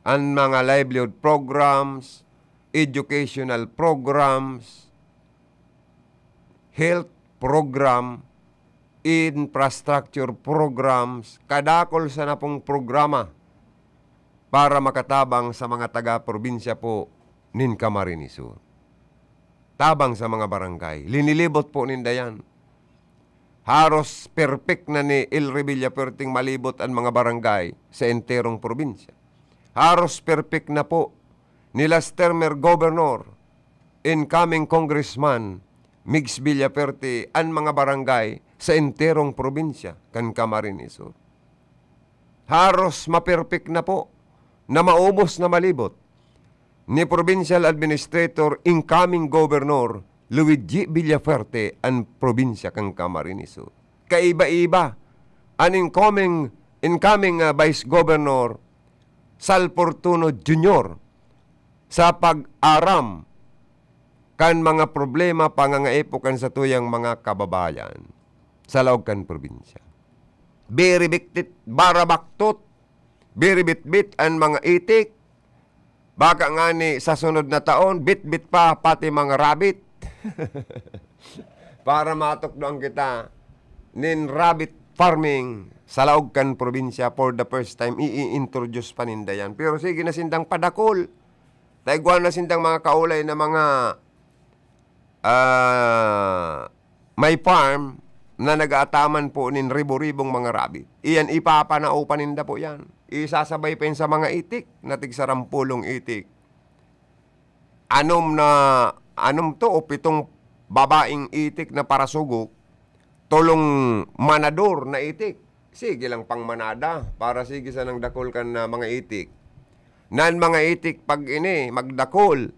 an mga livelihood programs, educational programs, health program, infrastructure programs, kadakol sana pong programa para makatabang sa mga taga-probinsya po nin Camarines Sur. Tabang sa mga barangay, linilibot po ninda yan. Haros perpek na ni Elry Villafuerte malibot an mga barangay sa enterong probinsya. Haros perpek na po ni last termer governor, incoming Congressman Migs Villafuerte, an mga barangay sa enterong probinsya kan Camarines Sur. Haros maperpek na po na maubos na malibot ni Provincial Administrator, incoming Governor Luigi Villafuerte an probinsya kan Camarines Sur. Kaiba-iba an incoming, incoming, ah, Vice Governor Sal Fortuno Junior sa pag-aram kan mga problema, pangangaipo kan satuyang mga kababayan sa laog kan probinsya. Biribiktit, barabaktot, biribitbit an mga itik, Baka ngani sa sunod na taon, bitbit pa pati mga rabbit. Para matukdoan kita nin rabbit farming sa laog kan probinsya for the first time, i-introduce pa ninda yan. Pero sige na sindang padakol. Ta igwa na sindang mga kaulay na mga, ah, may farm na nag-aataman po nin ribo-ribong mga rabbit. Iyan, ipapanao pa ninda po yan. Isasabay pa yan sa mga itik na tigsarampulong itik. Anom na, anom to o pitong babaeng itik na parasugok, tolong manador na itik. Sige lang pang manada para sige sanang dakol kan, ah, mga itik. Nan mga itik pag ini magdakol,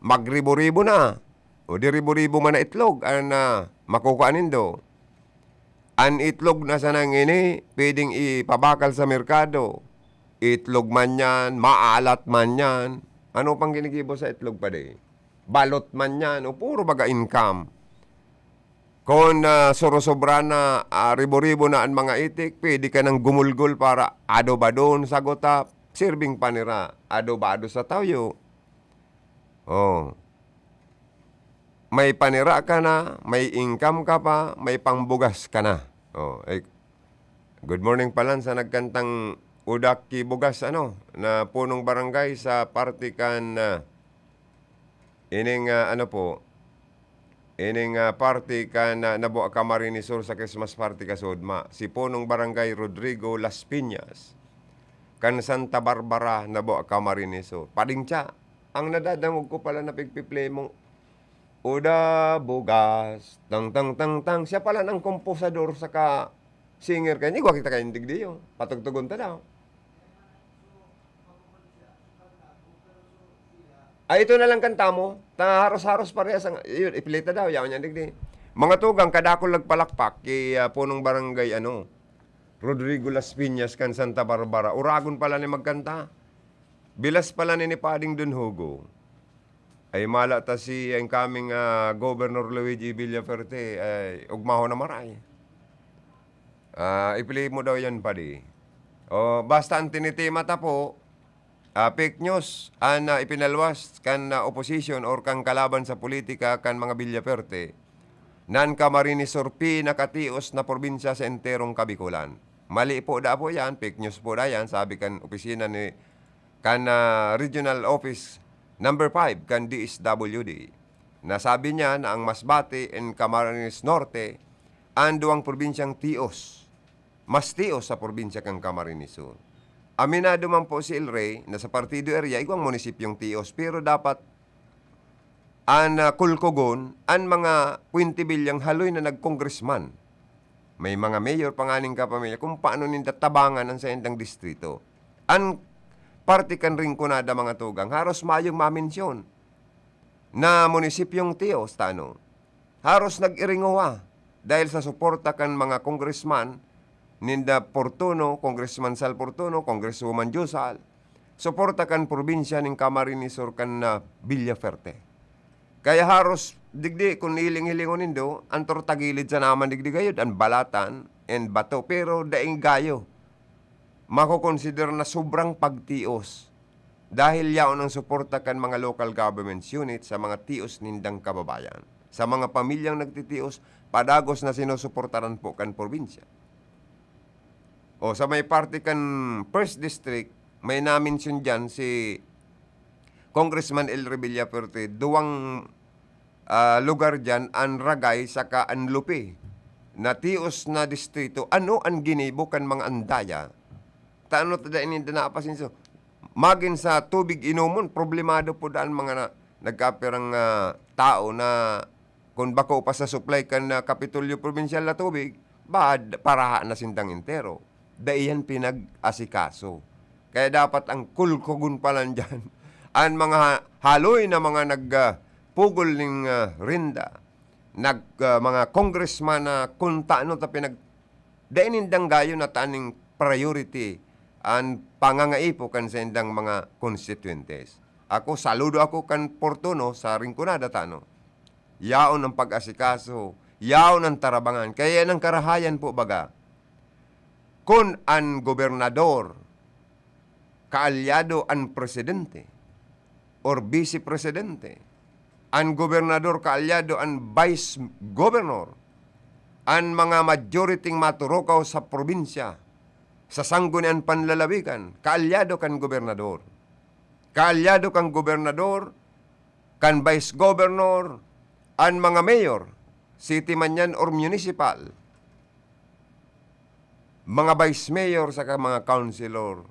magribo-ribo na. O di ribo-ribo man na itlog an, ah, makukua nindo. An itlog na sanang ini pwedeng ipabakal sa merkado. Itlog man yan, maalat man yan. Ano pang ginigibo sa itlog, padi? Balot man yan, o puro baga income. Kun, ah, surosobra na, ah, ribo-ribo na an mga itik, pwede ka nang gumulgol para adobadon sa gutap, sirbing panira, adobado sa tayo. Oh. May panira ka na, may income ka pa, may pangbugas ka na. Oh, eh, good morning palan sa nagkantang Udak ki Bugas, ano, na punong barangay sa parte kan, ah, ining, ah, ano po, ining, ah, parte kan, ah, Nabua Camarines Sur sa Christmas party kasudma. Si punong barangay Rodrigo Las Piñas, kan Santa Barbara, Nabua Camarines Sur. Pading siya, ang nadadangog ko pala na pigpiplay mong, "Uda, bugas, tang, tang, tang, tang." Siya pala ang komposador saka singer kayo. Igwa kita kayo digdi, oh. Patugtugon ta daw. Ay, ito na lang kanta mo. Ta, haros-haros parehas ang, yun, iplay ta daw, yaon yan digdi. Mga tugang, kadakol nagpalakpak, ki, ah, punong barangay, ano, Rodrigo Las Piñas, kan Santa Barbara. Uragon pala ni magkanta. Bilas pala ni, ni Pading Don Hugo. Ay, mala ta si incoming, ah, Governor Luigi Villafuerte, ay, ugmaho na maray. Ah, i-play mo daw yan, padi. O, basta ang tinitema ta po, ah, fake news, an, ah, ipinalwas kan, ah, opposition or kan kalaban sa politika kan mga Villafuerte, nan Camarines Sur pinakatios na probinsya sa enterong Kabikolan. Mali po da po yan, fake news po da yan, sabi kan opisina ni, kan, ah, Regional Office number five kan D S W D. Nasabi niya na ang Masbate and Camarines Norte an duwang probinsyang tios, mas tios sa probinsya kan Camarines Sur. Aminado man po si El Rey na sa Partido Area, igwang munisipyong tios, pero dapat an, ah, kulkugon an mga Puente Villa'ng haloy na nagkongresman. May mga mayor pa nganing kapamilya kung paano ninda tabangan ang saindang distrito. An parte kan Rinconada, mga tugang, haros mayong mamensyon na munisipyong tios, tano. Haros nag-iringowa dahil sa suporta kan mga congressman ninda Fortuno, Congressman Sal Fortuno, Congresswoman Josal, suporta kan probinsya nin Camarines Sur kan, ah, Villafuerte. Kaya haros digdi, kun hiling-hilingon nindo, an tortagilid sana man digdi gayod, an balatan and bato, pero daing gayo makokonsider na sobrang pagtios dahil yaon ang suporta kan mga local governments unit sa mga tios nindang kababayan, sa mga pamilyang nagtitios, padagos na sinusuportaran po kan probinsya. O, sa may parte kan First District, may na-mention diyan si Congressman El Rey Villafuerte, duwang, ah, lugar diyan, an Ragay saka an Lupi, na tios na distrito. Ano an ginibo kan mga andaya? Ta ano ta dai ninda naapasenso? Magin sa tubig inomon, problemado po daan mga na, nagkapirang, ah, tao na kun bako pa sa supply kan, ah, Kapitolyo Probinsyal na tubig, bad paraha na sindang entero. Dai yan pinag-asikaso. Kaya dapat ang kulkugon pa lang diyan, an mga ha-, haloy na mga nag, ah, pugol ning, ah, renda, nag, ah, mga congressman na kun taano ta pinag-, dai nindang gayo na taning priority an pangangaipo kan saindang mga konstituyentes. Ako, saludo ako kan Fortuno sa Rinconada, tano. Yaon ang pag-asikaso, yaon ang tarabangan. Kaya yan ang karahayan po, baga. Kun an gobernador, kaalyado an presidente, or vice presidente. An gobernador kaalyado an vice governor. An mga majoriting maturukaw sa probinsya, sa sanggunian panlalawigan, kaalyado kan gobernador. Kaalyado kan gobernador, kan vice governor, an mga mayor, city man yan or municipal, mga vice mayor saka mga councilor.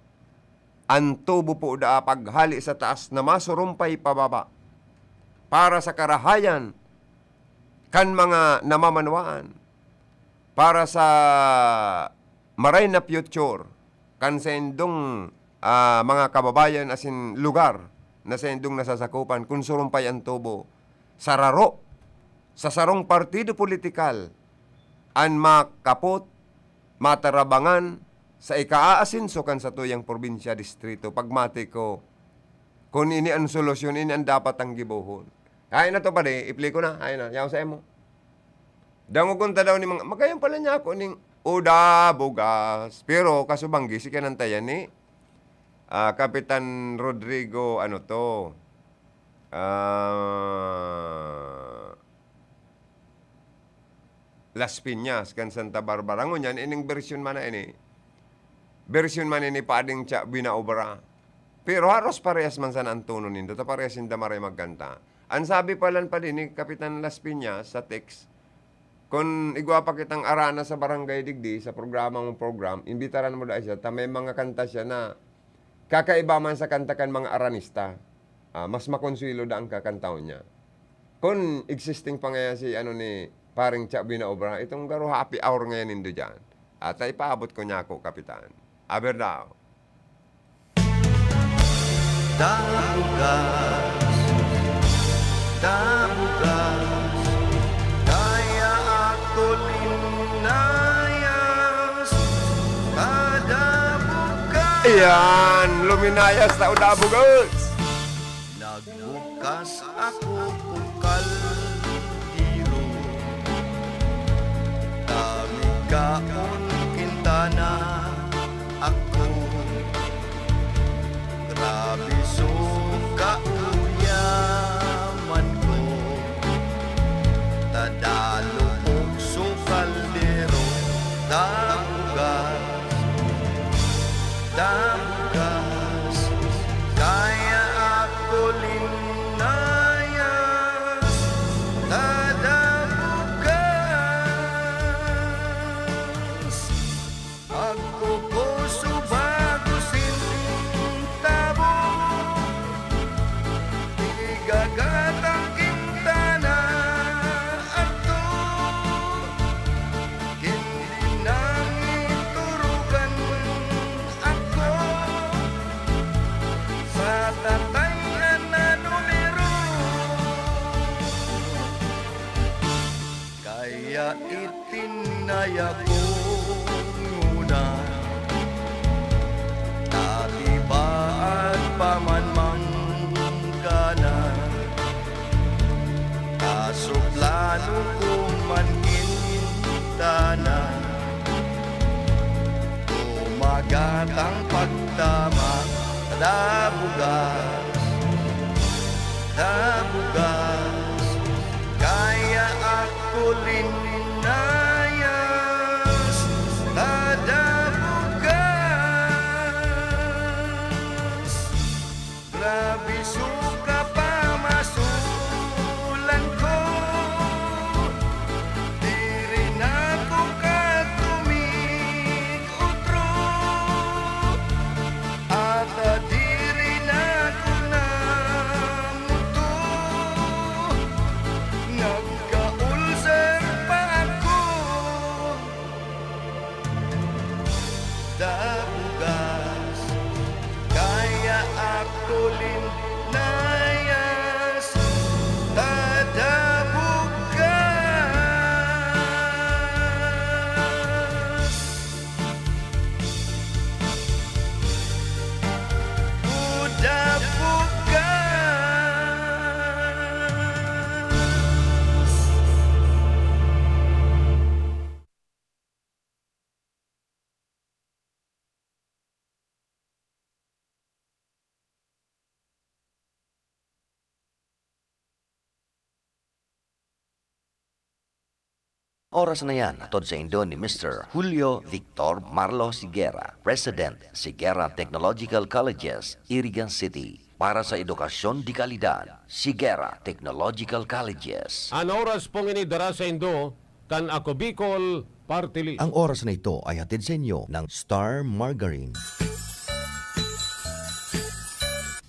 An tubo po daa paghale sa taas na masurumpay pababa para sa karahayan kan mga namamanwaan, para sa maray na future kan saindong, ah, mga kababayan asin lugar na saindong nasasakupan. Kun surumpay an tubo, sararo sa sarong partido politikal an makapot, matarabangan sa ikaaasenso kan satuyang probinsya, distrito. Pagmati ko, kun ini an solusyon, ini an dapat ang gibohon. Ay na to, pare, ipli ko na. Ay na, yaw sa imo. Dangogon ta daw ni mga, magayon pala niya ako ning uda, bugas. Pero kasubanggi, si kanantayan ni, ah, Kapitan Rodrigo, ano to? Ah, Las Piñas, kan Santa Barbara. Ngunyan, ining bersyon man na ini, bersyon man ini Pading Cha Binaobra. Pero haros parehas man sana ang tono nindo, ta parehas sinda maray magkanta. Ang sabi pa lang pa din ni Kapitan Las Piñas sa text, kun igwa pa kitang arana sa barangay digdi, sa programa mong program, imbitaran mo dai siya, ta may mga kanta siya na kakaiba man sa kanta kan mga aranista. Ah, mas makonsuelo da ang kakantahon niya. Kun existing pa ngaya si, ano, ni Paring Cha Binaobra, itong garo happy hour ngayon nindo dyan. At ipaabot ko niya ako, Kapitan. Aber daw. Dabugas, dabugas, kaya ako linayas, kada bugas. Ayan, luminayas na o dabugas. Nagbukas ako kung kaldero, kami kaon kintana ako. Grabe suka uyaman ko, tadalo kog sukaldero, dabugas, dabugas, kaya ako linayas, tadabugas. Pagkukuso bago sintabo, igagatang kintana ato. Kin dinang iturugan ako sa tatay na numero. Kaya itinaya ko nguna, ta iba pa man manggana. Kaso plano ko man kintana, umagatang pagtama, dabugas, dabugas, kaya ako linayas, tadabugas. Grabe suka pamasulan ko, diri na ko katumig otro. Ata diri na ko namuto, Oras na yan, hatod saindo ni Mister Julio Victor Marlo Sigera, President, Sigera Technological Colleges, Iriga City. Para sa edukasyon de kalidad, Sigera Technological Colleges. An oras pong ini dara saindo kan Ako Bicol Party List. Ang oras na ito ay hatid sa inyo ng Star Margarine.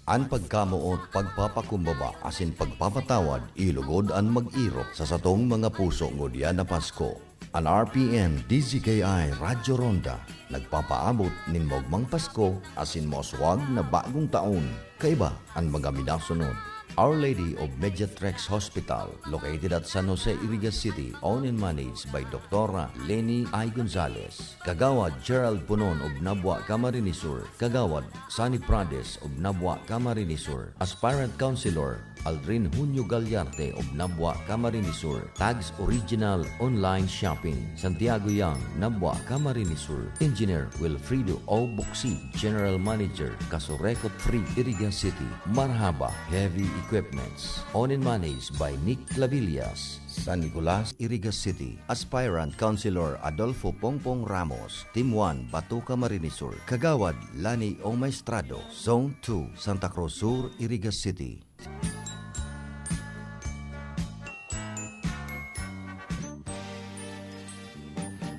An pagkamoot, pagpapakumbaba, asin pagpapatawad, ilugod an mag-erok sa satong mga puso ngunyan na Pasko. An R P N D Z K I Radyo Ronda nagpapaabot nin maogmang Pasko asin mauswag na bagong taon. Kaiba an mga minasunod. Our Lady of Mediatrix Hospital, located at San Jose, Iriga City, owned and managed by Doktora Leni I. Gonzalez. Kagawad Gerald Punon of Nabua, Camarines Sur. Kagawad Sonny Prades of Nabua, Camarines Sur. Aspirant Councilor Aldrin Junio Gallarte of Nabua, Camarines Sur. Tags Original Online Shopping, Santiago Yang, Nabua, Camarines Sur. Engineer Wilfredo O. Buksi, General Manager, Casureco three, Iriga City. Marhaba Heavy Equipments, owned and managed by Nick Clavillas. San Nicolas, Iriga City. Aspirant Councilor Adolfo Pongpong Ramos, Team one, Bato, Camarines Sur. Kagawad Lani O. Maestrado, Zone two, Santa Cruz Sur, Iriga City.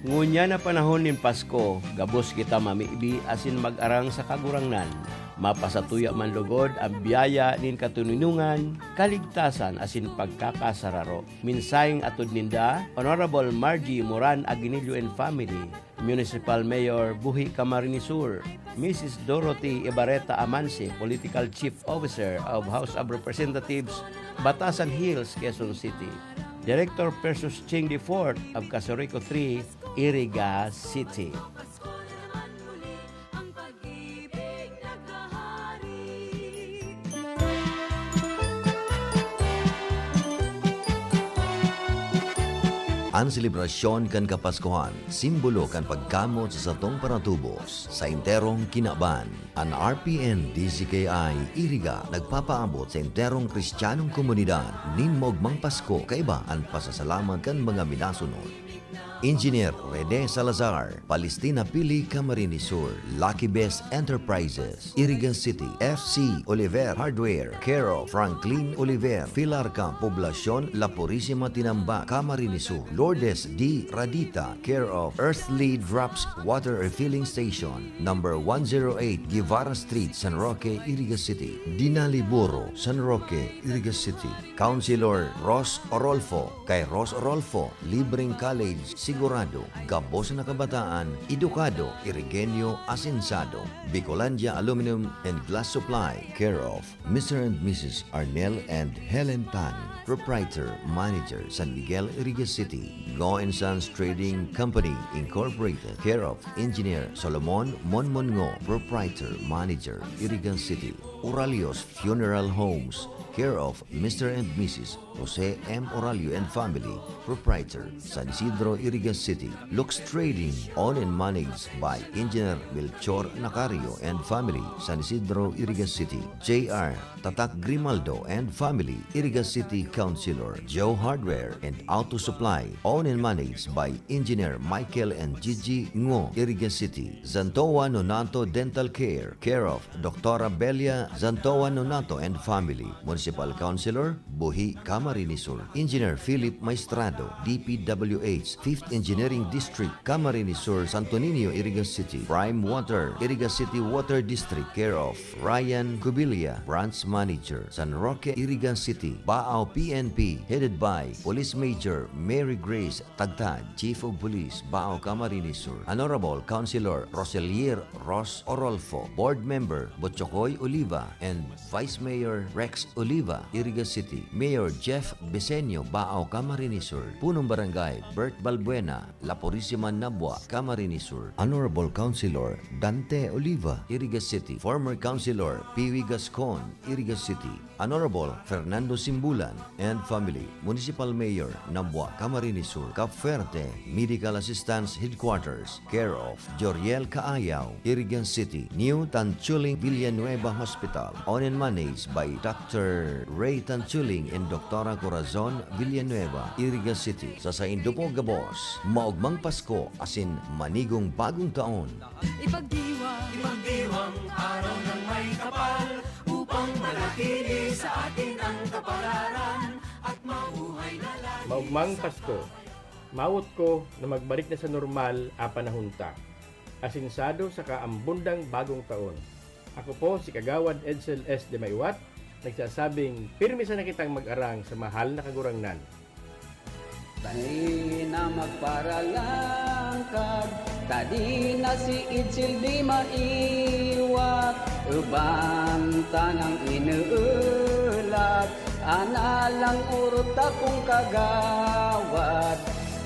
Ngunyan na panahon nin Pasko, gabos kita mamibi asin mag-arang sa Kagurangnan. Mapasatuya man logod an biyaya nin katoninongan, kaligtasan asin pagkakasararo. Mensaheng atod ninda, Honorable Margie Moran Aguinillo and family, Municipal Mayor, Buhi, Camarines Sur, Missus Dorothy Ibarreta Amanse, Political Chief Officer of House of Representatives, Batasan Hills, Quezon City, Director Persus Ching the fourth of Casureco three, Iriga City. An selebrasyon kan Kapaskuhan, simbolo kan pagkamoot sa satong paratubos. Sa enterong kinaban, an R P N D Z K I Iriga nagpapaabot sa enterong Kristiyanong komunidad nin maogmang Pasko kaiba an pasasalamat kan mga minasunod. Engineer Rene Salazar, Palestina Pili, Camarines Sur. Lucky Best Enterprises, Iriga City. F C Oliver Hardware, care of Franklin Oliver, Filarca, Poblacion La Purisima, Tinambac, Camarines Sur. Lourdes D. Radita, care of Earthly Drops Water Refilling Station, number one zero eight Guevara Street, San Roque, Iriga City. Dinaliburo, San Roque, Iriga City. Councilor Ros Orolfo, kay Ros Orolfo, libreng college sigurado, gabos na kabataan, edukado, Irigenyo, asensado. Bicolandia Aluminum and Glass Supply, care of Mister and Missus Arnel and Helen Tan, proprietor, manager, San Miguel, Iriga City. Ngo and Sons Trading Company Incorporated, care of Engineer Solomon Monmon Ngo, proprietor, manager, Iriga City. Oralio's Funeral Homes, care of Mister and Missus Jose M. Oralio and family, proprietor, San Isidro, Iriga City. Lux Trading, owned and managed by Engineer Melchor Nacario and family, San Isidro, Iriga City. J R Tatak Grimaldo and family, Iriga City. Councilor Joe Hardware and Auto Supply, owned and managed by Engineer Michael and Gigi Ngo, Iriga City. Zantoa Nonato Dental Care, care of Doktora Belia Zantoa Nonato and family, Municipal Councilor, Buhi, Camarines Sur. Engineer Philip Maestrado, D P W H, Fifth Engineering District, Camarines Sur, Santo Niño, Iriga City. Prime Water, Iriga City Water District, care of Ryan Cubilia, Branch Manager, San Roque, Iriga City. Baao P N P, headed by Police Major Mary Grace Tagtad, Chief of Police, Baao, Camarines Sur. Honorable Councilor Roselier Ros Orolfo, Board Member Botchocoy Oliva, and Vice Mayor Rex Oliva, Iriga City. Mayor Jeff Besenio, Baao, Camarines Sur. Punong Barangay Bert Balbuena, La Purisima, Nabua, Camarines Sur. Honorable Councilor Dante Oliva, Iriga City. Former Councilor Piwi Gascon, Iriga City. Honorable Fernando Simbulan and family, Municipal Mayor, Nabua, Camarines Sur, Cape Verde, Medical Assistance Headquarters, care of Joriel Kaayaw, Irigan City, New Tanchuling Villanueva Hospital, owned and managed by Doctor Ray Tanchuling and Doktora Corazon Villanueva, Irigan City. Sa saindo po gabos, maogmang Pasko asin manigong bagong taon. Ipagdiwang. Ipagdiwang araw ng may kapal upang manatili sa atin ang kapalaran at mabuhay na lagi. Maugmang Pasko. Mawot ko na magbalik na sa normal a panahon ta. Asinsado saka ambundang bagong taon. Ako po si Kagawad Edsel S. de Maywat, nagsasabing pirmi sana kitang mag-arang sa mahal na Kagurangnan. Dai na magparalangkag, ta di na si Edsel de Maywat, uban tanang ineelat, ana lang orot takong kagawad,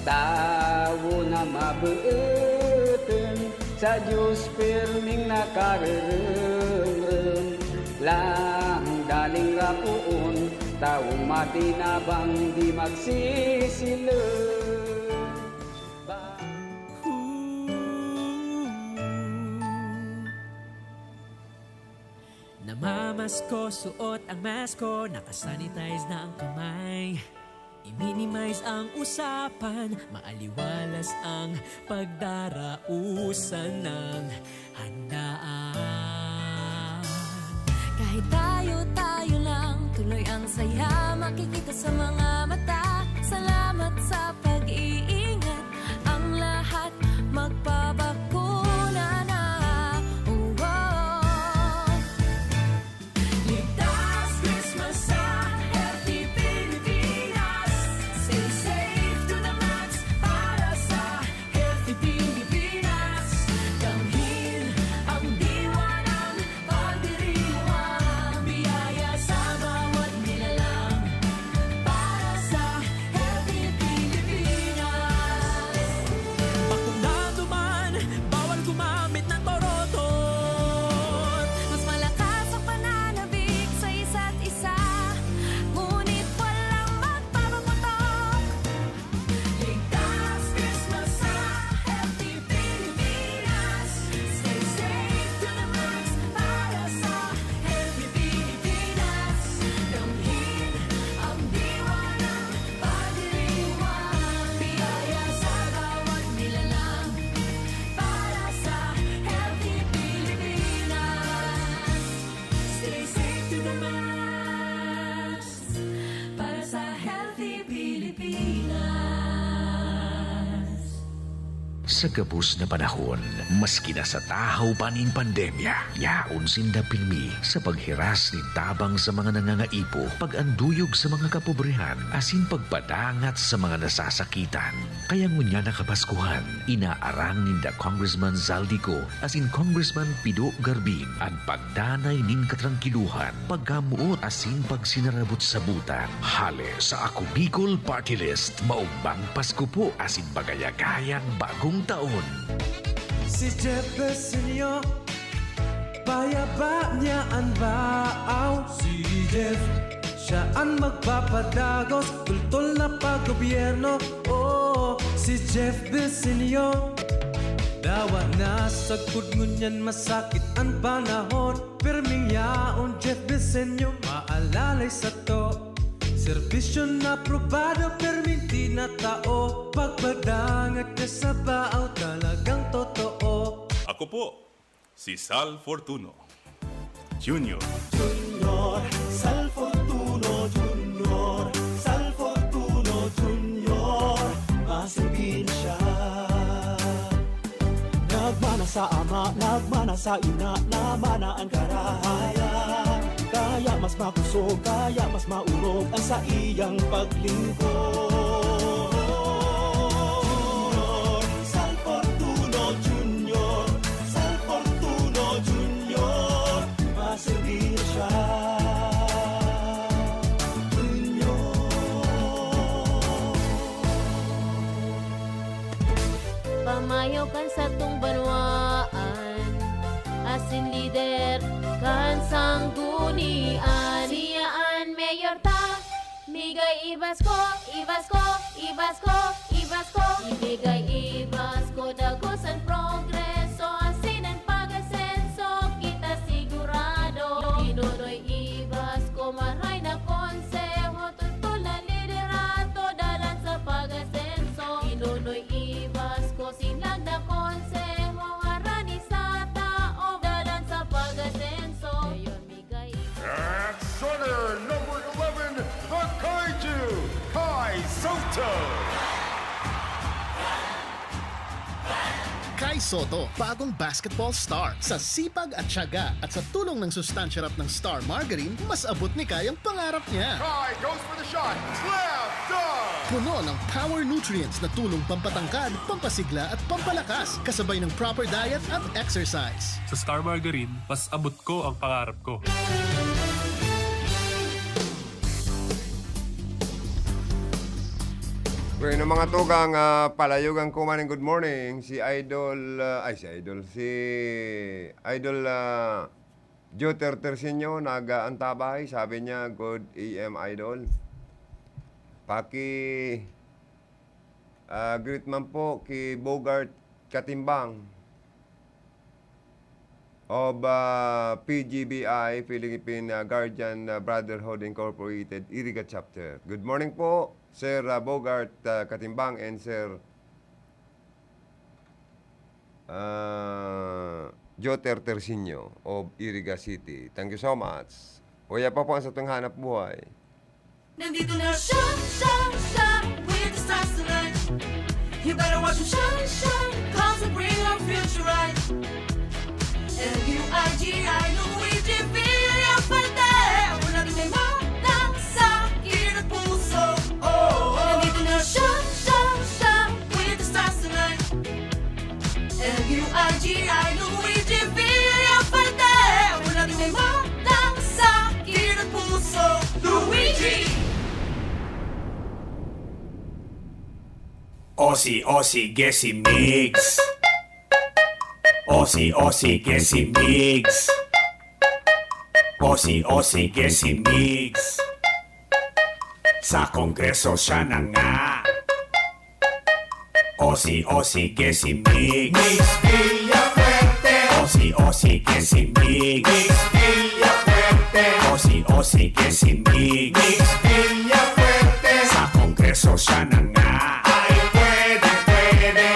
tawo na mabeeten, sa Diyos pirming nakareremrem, lang daling rapoon, tawong matinabang di magsisilog. Namamasko, suot ang masko, nakasanitize na ang kamay. I-minimize ang usapan, maaliwalas ang pagdarausan ng handaan. Kahit tayo-tayo lang, tuloy ang saya makikita sa mga mata. Salamat sa pag-iingat, ang lahat magpabakuna na. Oh, oh. Ligtas Christmas sa Healthy Pilipinas. Stay safe to the max para sa Healthy Pilipinas. Damhin ang diwa ng pagdiriwang. Biyaya sa bawat nilalang para sa Healthy Pilipinas. Bakunado man, bawal gumamit ng torotot. Mas malakas ang pananabik sa isa't isa, ngunit walang magpapaputok. Ligtas Christmas sa Healthy Pilipinas. Stay safe to the max para sa Healthy Pilipinas. Damhin ang diwa ng pagdiriwang. Biyaya sa bawat nilalang para sa Healthy Pilipinas. Stay safe to the max para sa Healthy Pilipinas. Sa gabos na panahon, maski nasa tahaw pa nin pandemya, yaon sinda pirmi sa paghiras nin tabang sa mga nangangaipo, pag-anduyog sa mga kapobrehan, asin pagpadangat sa mga nasasakitan. Kaya ngunyan na Kapaskuhan, inaarang ninda Congressman Zaldy Co asin Congressman Pido Garbin an pagdanay nin katrangkilohan, pagkamoot asin pagsinarabot-sabotan. Hale sa Ako Bicol Party List, maugmang Pasko po asin magayagayang bagong taon. Si Jeff Besenyo, payaba niya an baaw. Si Jeff, siya an magpapadagos, tultol na paggobyerno. Oo, si Jeff Besenyo. Dawa na sagkod ngunyan masakit an panahon. Pirming yaon, Jeff Besenyo. Maalalay sato, serbisyo na probado, pirming tinatao. Pagpadangat ka sa baaw, talagang totoo. Ako po, si Sal Fortuno Junior. Junior, Sal Fortuno Junior, Sal Fortuno Junior, maserbir siya. Nagmana sa ama, nagmana sa ina, namana an karahayan. Kaya mas makusog, kaya mas maorog an saiyang paglingkod. Sal Fortuno Junior, Sal Fortuno Junior, maserbir siya. Junior. Pamayo kan satong banwaan, asin lider kan sanggunian. Siya Migay ibas ko, ibas ko, ibas ko, ibas ko. Ibigay ibas ko, dagosan progreso, asin an pag-asenso, kita sigurado. Inonoy ibas ko, maray na konseho, tutol na liderato, dalan sa pag-asenso. Inonoy ibas ko, sinlag na konseho, harani sa tao, dalan sa pag-asenso. Ngayon, migay At starter number eleven, the Kaiju, Kai Soto. Kai Soto, bagong basketball star. Sa sipag at tiyaga at sa tulong ng Sustansya Wrap ng Star Margarine, mas abot ni Kai ang pangarap niya. Kai goes for the shot. Slam dunk! Puno ng power nutrients na tulong pampatangkad, pampasigla at pampalakas, kasabay ng proper diet at exercise. Sa Star Margarine, mas abot ko ang pangarap ko. Bueno, mga tugang, ah, palayogan ko man ang good morning. Si Idol, ah, ay, si Idol, si Idol, ah, Joter Tersinio, nag-aantabay. Sabi niya, "Good A M, Idol." Paki, ah, greet man po ki Bogart Katimbang of, ah, P G B I, Philippine, ah, Guardian, ah, Brotherhood Incorporated, Iriga Chapter. Good morning po, Sir, ah, Bogart, ah, Katimbang and Sir, ah, Joter Tersinio of Iriga City. Thank you so much. Uya pa po ang satong hanap buhay. Nandito na siya, siya, siya, with the stars tonight. You better watch him shine, shine, 'cause he'll bring our future right. L U I G I, Luigi Villafuerte. Ako na rin may malasakit at puso. Oh, oh. Nandito na siya, siya, siya, with the stars tonight. L U I G I, Luigi Villafuerte. Ako na rin may malasakit at puso. Luigi! Osi, osi, gesi, migs. Osi, osi, gesi, migs. Osi, osi, gesi, migs. Sa Kongreso siya na nga. Osi, osi, gesi, migs. Migs Villafuerte. Osi, osi, gesi, migs. Migs Villafuerte. Osi, osi, gesi, migs. Migs Villafuerte. Sa Kongreso siya na nga. Ay, pwede, pwede.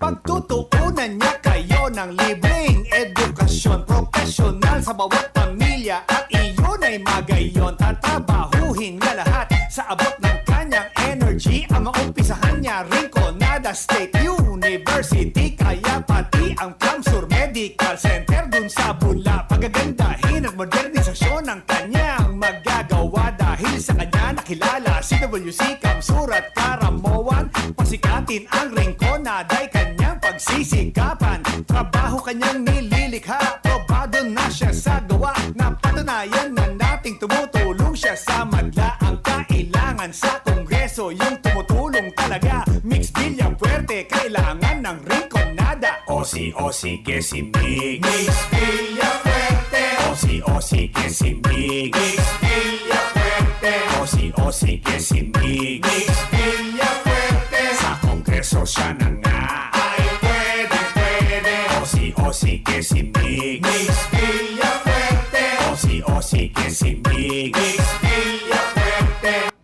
Pagtutuunan niya kayo ng libreng edukasyon, profesional sa bawat pamilya, at iyon ay magayon. Tatabahuhin niya lahat sa abot ng kanyang energy. Ang maumpisahan niya, Rinconada State University, kaya pati ang CamSur Medical Center dun sa Bula. Pagagandahin at modernisasyon ang kanyang magagawa. Dahil sa kanya nakilala si W C CamSur at Caramoan. Pasikatin ang Rinconada ay kanyang pagsisikapan. Trabaho kanyang nililikha, probado na siya sa gawa. Napatunayan na nating tumutulong siya sa madla. Ang kailangan sa Kongreso, yung tumutulong talaga. Migs Villafuerte, kailangan ng Rinconada. Osi, osi, gesi, migs. Migs Villafuerte. Osi, osi, gesi, migs. Migs Villafuerte. Osi, osi, gesi, migs. Migs Villafuerte. Sa Kongreso siya na nga. Ay, pwede, pwede. Osi, osi, gesi, migs. Migs Villafuerte. Osi, osi, gesi, migs. Migs Villafuerte.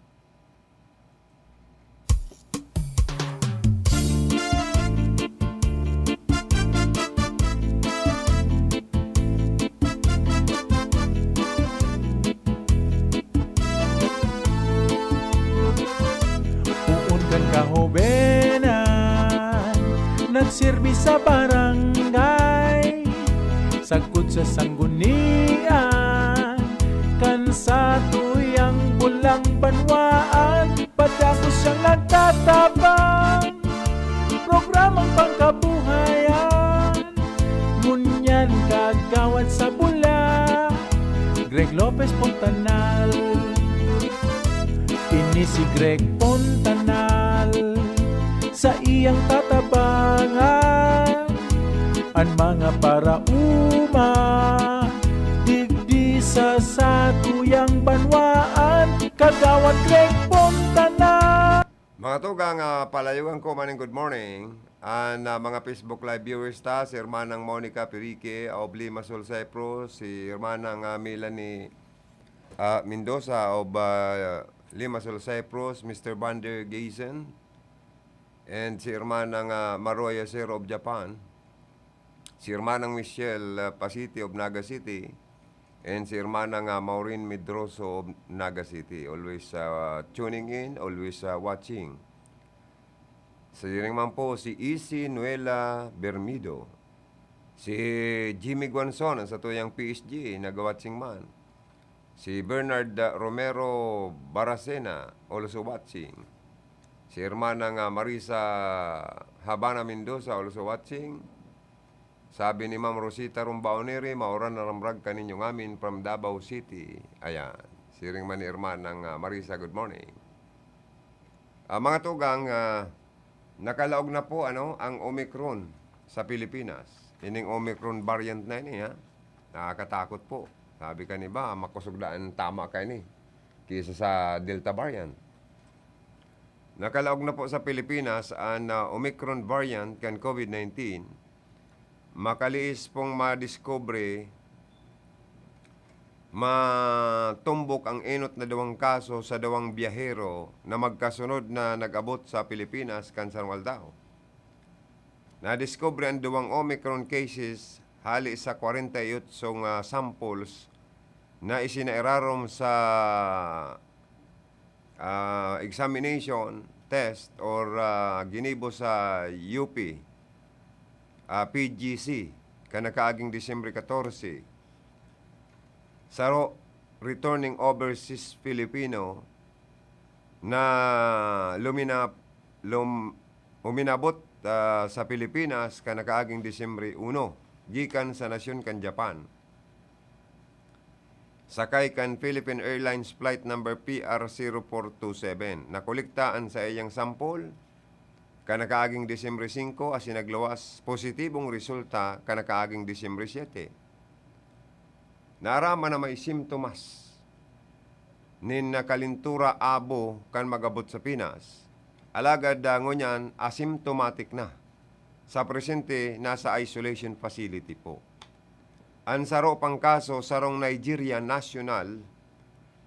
Poon kan kahobenan, nagserbi sa barangay, sagkod sa sanggunian, kan satuyang bulang banwaan, padagos siyang nagtatabang, programang pangkabuhayan. Ngunyan kagawad sa Bula, Greg Lopez Fontanal. Ini si Greg Fontanal, saiyang tatabangan an mga paraoma digdi sa satuyang banwaan. Kada Tawad kay punta na. Mga tugang, ah, palayawan ko maning good morning. An, ah, mga Facebook Live viewers ta, si Hermanang Monica Pirique of Limassol, Cyprus, si Hermanang, ah, Melanie, ah, Mendoza of, ah, Limassol, Cyprus, Mister Vander Gayson, and si Hermanang, ah, Maruya Zero of Japan, si Hermanang Michelle, ah, Pasiti of Naga City, and si Hermanang, ah, Maureen Medroso of Naga City. Always, ah, tuning in, always, ah, watching. Siring man po si Isi Nuela Bermido, si Jimmy Guanzon, an satuyang P S G, naga-watching man. Si Bernard, ah, Romero Baracena, also watching. Si Hermanang, ah, Marisa Habana Mendoza, also watching. Sabi ni Ma'am Rosita Rumbaonere, "Maoran na ramrag kaninyo ngamin from Davao City." Ayan. Siring man ni Hermanang, ah, Marisa, good morning. Ah, mga tugang, ah, nakalaog na po, ano, ang Omicron sa Pilipinas. Ining Omicron variant na ini, ha? Nakakatakot po. Sabi kan iba, makusog na an tama kaini kaysa sa Delta variant. Nakalaog na po sa Pilipinas an, ah, Omicron variant kan COVID nineteen. Makaliis pong madiskubre, matumbok ang enot na duwang kaso sa duwang biyahero na magkasunod na nag-abot sa Pilipinas kan sarong aldaw. Nadiskubre an duwang Omicron cases hali sa kwarenta y ocho nga samples na isinairarom sa, ah, examination test or, ah, ginibo sa U P, ah, P G C, kan nakaaging Disyembre katorse. Saro, returning overseas Filipino na lumina-, lum-, uminabot, ah, sa Pilipinas kan nakaaging Disyembre uno, gikan sa nasyon kan Japan. Sakay kan Philippine Airlines flight number P R zero four two seven. Nakolekta an saiyang sampol kan nakaaging Disyembre singko asin nagluwas positibong resulta kan nakaaging Disyembre siyete. Naaraman na may simptomas nin nakalintura abo kan mag-abot sa Pinas, alagad, ah, ngunyan asymptomatic na. Sa presente, nasa isolation facility po. An saro pang kaso, sarong Nigerian national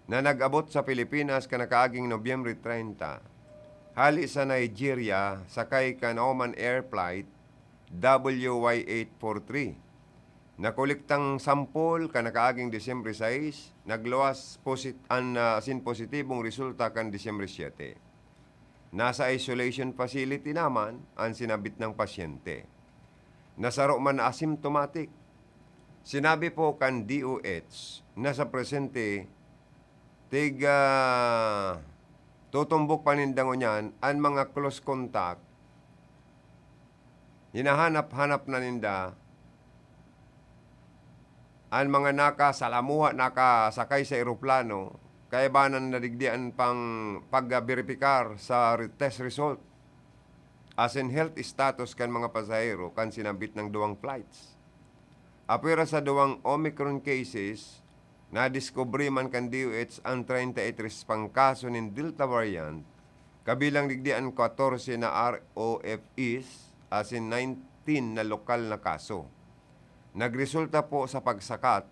na nag-abot sa Pilipinas kan nakaaging Nobyembre treinta. Hali sa Nigeria, sakay kan Oman Air Flight W Y eight four three. Nakolektang sampol kan nakaaging Disyembre sais, nagluwas posit-, an, ah, asin positibong resulta kan Disyembre siyete. Nasa isolation facility naman an sinabit nang pasyente. Nasaro man na asymptomatic. Sinabi po kan D O H na sa presente, tig, ah, tutumbok pa ninda ngunyan an mga close contact. Hinahanap-hanap na ninda an mga nakasalamuha, nakasakay sa eroplano, kaibanan na digdi an pang pagberipikar sa re-, test result asin health status kan mga pasahero kan sinambit nang duwang flights. Apwera sa duwang Omicron cases, nadiskubre man kan D O H an treinta y tres pang kaso nin Delta variant, kabilang digdi an katorse na R O F Is asin nineteen na lokal na kaso. Nagresulta po sa pagsakat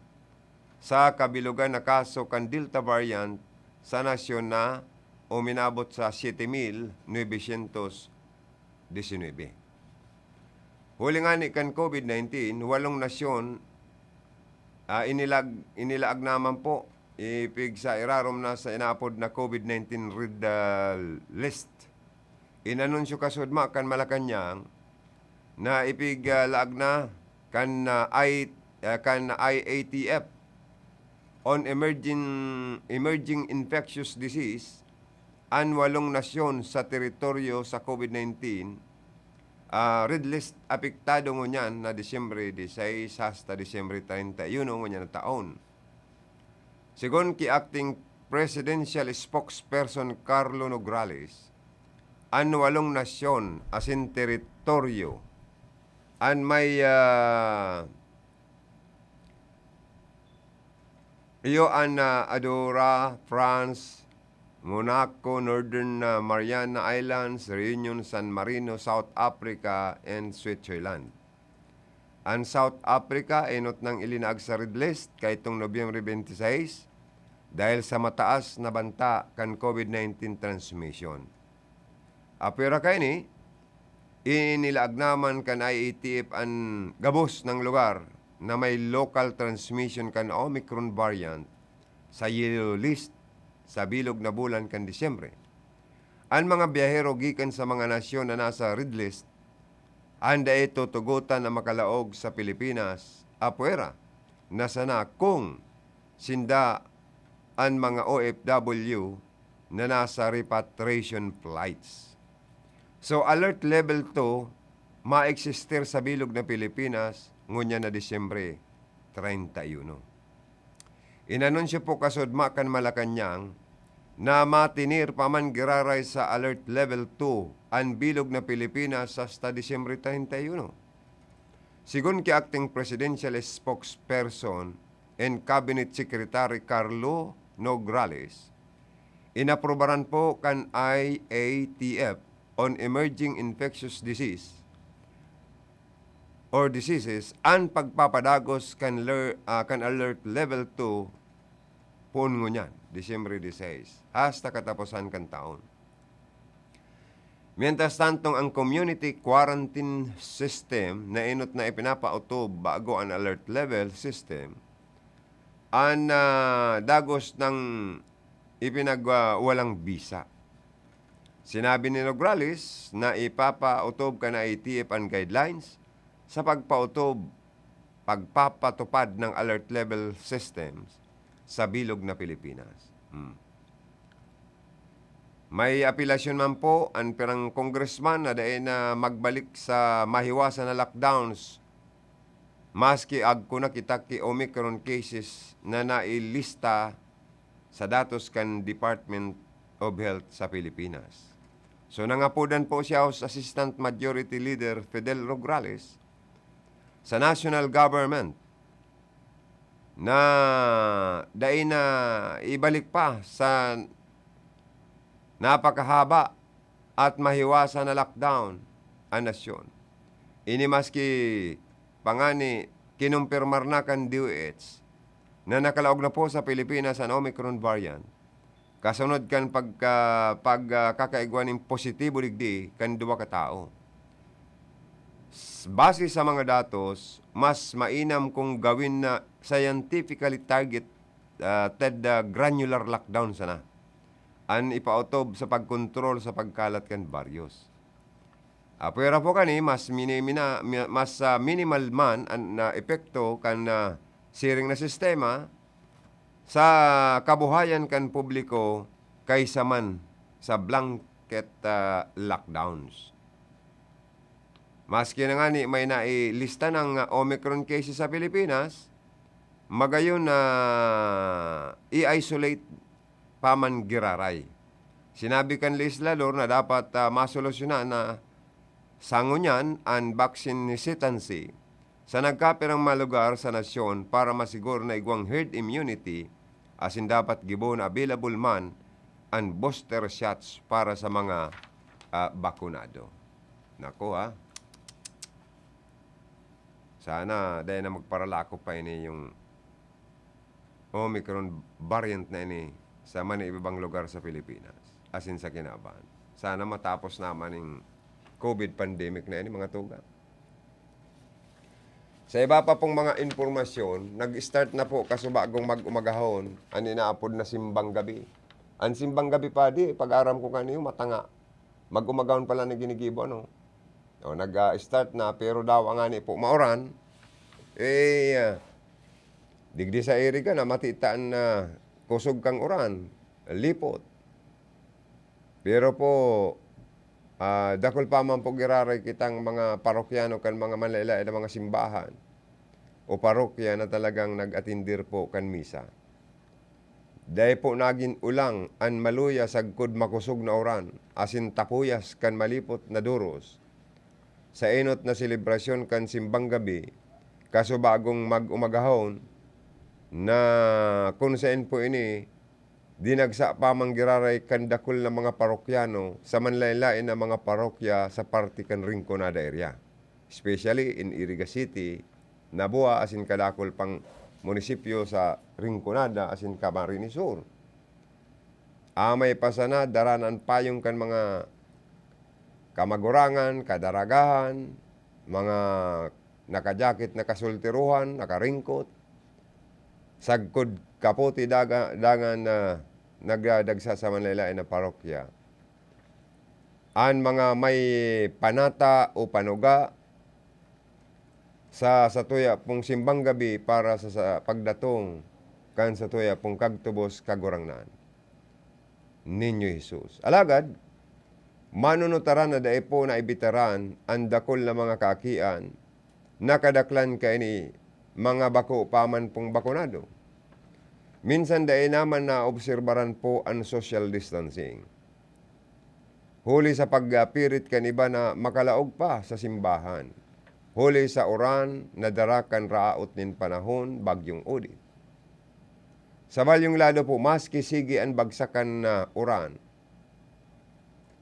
sa kabilogan na kaso kan Delta variant sa nasyon na uminabot sa siete mil novecientos diecinuebe. Huli ngani kan COVID nineteen, walong nasyon, ah, inilag-, inilaag naman po, ipig sa irarom na sa inaapod na COVID nineteen red, ah, list. Inanunsyo kasudma kan Malacañang na ipig, ah, laag na kan, ah, I-, ah, kan I A T F on emerging, emerging infectious disease an walong nasyon sa teritoryo sa COVID nineteen, ah, red list apektado ngunyan na Disyembre disais hasta Disyembre treinta y uno ngunyan na taon. Sigon ki Acting Presidential Spokesperson Carlo Nograles, an walong nasyon asin teritoryo an may, ah, iyo an, ah, Andorra, France, Monaco, Northern, ah, Mariana Islands, Reunion, San Marino, South Africa, and Switzerland. An South Africa enot nang ilinaag sa red list kaitong Nobyembre twenty-six dahil sa mataas na banta kan COVID nineteen transmission. Apwera kaini, inilaag naman kan I A T F an gabos nang lugar na may local transmission kan Omicron variant sa yellow list sa bilog na bulan kan Disyembre. An mga biyahero gikan sa mga nasyon na nasa red list, an dai tutugotan na makalaog sa Pilipinas, apwera na sana kung sinda an mga O F W na nasa repatriation flights. So, alert level two, ma-existir sa bilog na Pilipinas, ngunyan na Disyembre treinta y uno. Inanunsyo po kasudma kan Malacañang na matinir pa man giraray sa alert level two an bilog na Pilipinas hasta Disyembre treinta y uno. Sigon ki Acting Presidential Spokesperson and Cabinet Secretary Carlo Nograles, inaprubaran po kan I A T F on Emerging Infectious Disease or Diseases an pagpapadagos kan ler-, ah, kan Alert Level two poon ngunyan, Disyembre diseis, hasta kataposan kan taon. Mientras tanto, ang community quarantine system na enot na ipinapaotob bago an alert level system, an, ah, dagos nang ipinag-, ah, walang bisa. Sinabi ni Nograles na ipapaotob kan I A T F an guidelines sa pagpaotob, pagpapatupad ng alert level systems sa bilog na Pilipinas. Hmm. May apelasyon man po an pirang congressman na dai na magbalik sa mahiwasan na lockdowns, maski agko na kita ki Omicron cases na nailista sa datos kan Department of Health sa Pilipinas. So, nangapodan po si House Assistant Majority Leader Fidel Nograles sa national government na dai na ibalik pa sa napakahaba at mahiwasan na lockdown an nasyon. Ini maski pa ngani kinumpirmar na kan D O H na nakalaog na po sa Pilipinas an Omicron variant, kasunod kan pagka-, pag, ah, kakaigwa nin positibo digdi kan duwa ka tawo. S-, base sa mga datos, mas mainam kung gawin na scientifically target, ah, ted, ah, granular lockdown sana an ipaotob sa pagkontrol sa pagkalat kan baryos. Apwera po kani, mas minimina-, mi-, mas, ah, minimal man an, na epekto kan, ah, siring na sistema sa kabuhayan kan publiko kaysa man sa blanket, ah, lockdowns. Maski na ngani may nailista ng, ah, Omicron cases sa Pilipinas, magayon na i-isolate pa man giraray. Sinabi kan lehislador na dapat, ah, masolusyonan na sa ngunyan an vaccine hesitancy sa nagkapirang mga lugar sa nasyon para masiguro na igwang herd immunity, asin dapat gibo na available man an booster shots para sa mga, ah, bakunado. Naku, ha? Sana dai na magparalako pa ini yung Omicron variant na ini sa manibang lugar sa Pilipinas, asin sa kinaban. Sana matapos naman yung COVID pandemic na ini, mga tugang. Sa iba pa pong mga impormasyon, nag-start na po kasubagong mag-umagahon an inaapod na simbang gabi. An simbang gabi, padi, pag-aram ko kaniyo, matanga. Mag-umagahon pala na ginigibo, ano? O, nag, ah, start na, pero dawa ngani po mauran, eh, ah, digdi sa Iriga na matitaan na kusog kang uran, lipot. Pero po, ah, dakul pa man po giraray kitang mga parokyano kan mga malailai na mga simbahan o parokya na talagang nag-atindir po kan misa. Dai po nagin ulang an maluya sagkod makosog na uran asin tapuyas kan malipot na doros sa enot na selebrasyon kan simbang gabi, kasubagong mag-umagahon na kun saen po ini dinagsa pa man giraray kan dakul na mga parokyano sa manlaen-laen na mga parokya sa parte kan Rinconada area, especially in Iriga City, Nabua asin kadakul pang munisipyo sa Rinconada asin Camarines Sur. Amay pa sana dara na an payong kan mga kamagurangan, kadaragahan, mga nakajakit na kasultirohan, nakaringkot, sagkod kapote daga-, dangan na nagdadagsa sa manlaen-laen na parokya. An mga may panata o panuga sa satuya pong simbang gabi para sa, sa pagdatong kan satuya pong kagtubos Kagurangnan, Niño Jesus. Alagad, manunutaran na dai po naibitaran an dakul na mga kaakian na kadaklan kaini mga bako pa man pong bakunado. Minsan dai naman naobserbaran po an social distancing. Huli sa pagpirit kan iba na makalaog pa sa simbahan, huli sa uran na dara kan raot nin panahon, Bagyong Odette. Sa balyong lado po, maski sige an bagsakan na uran,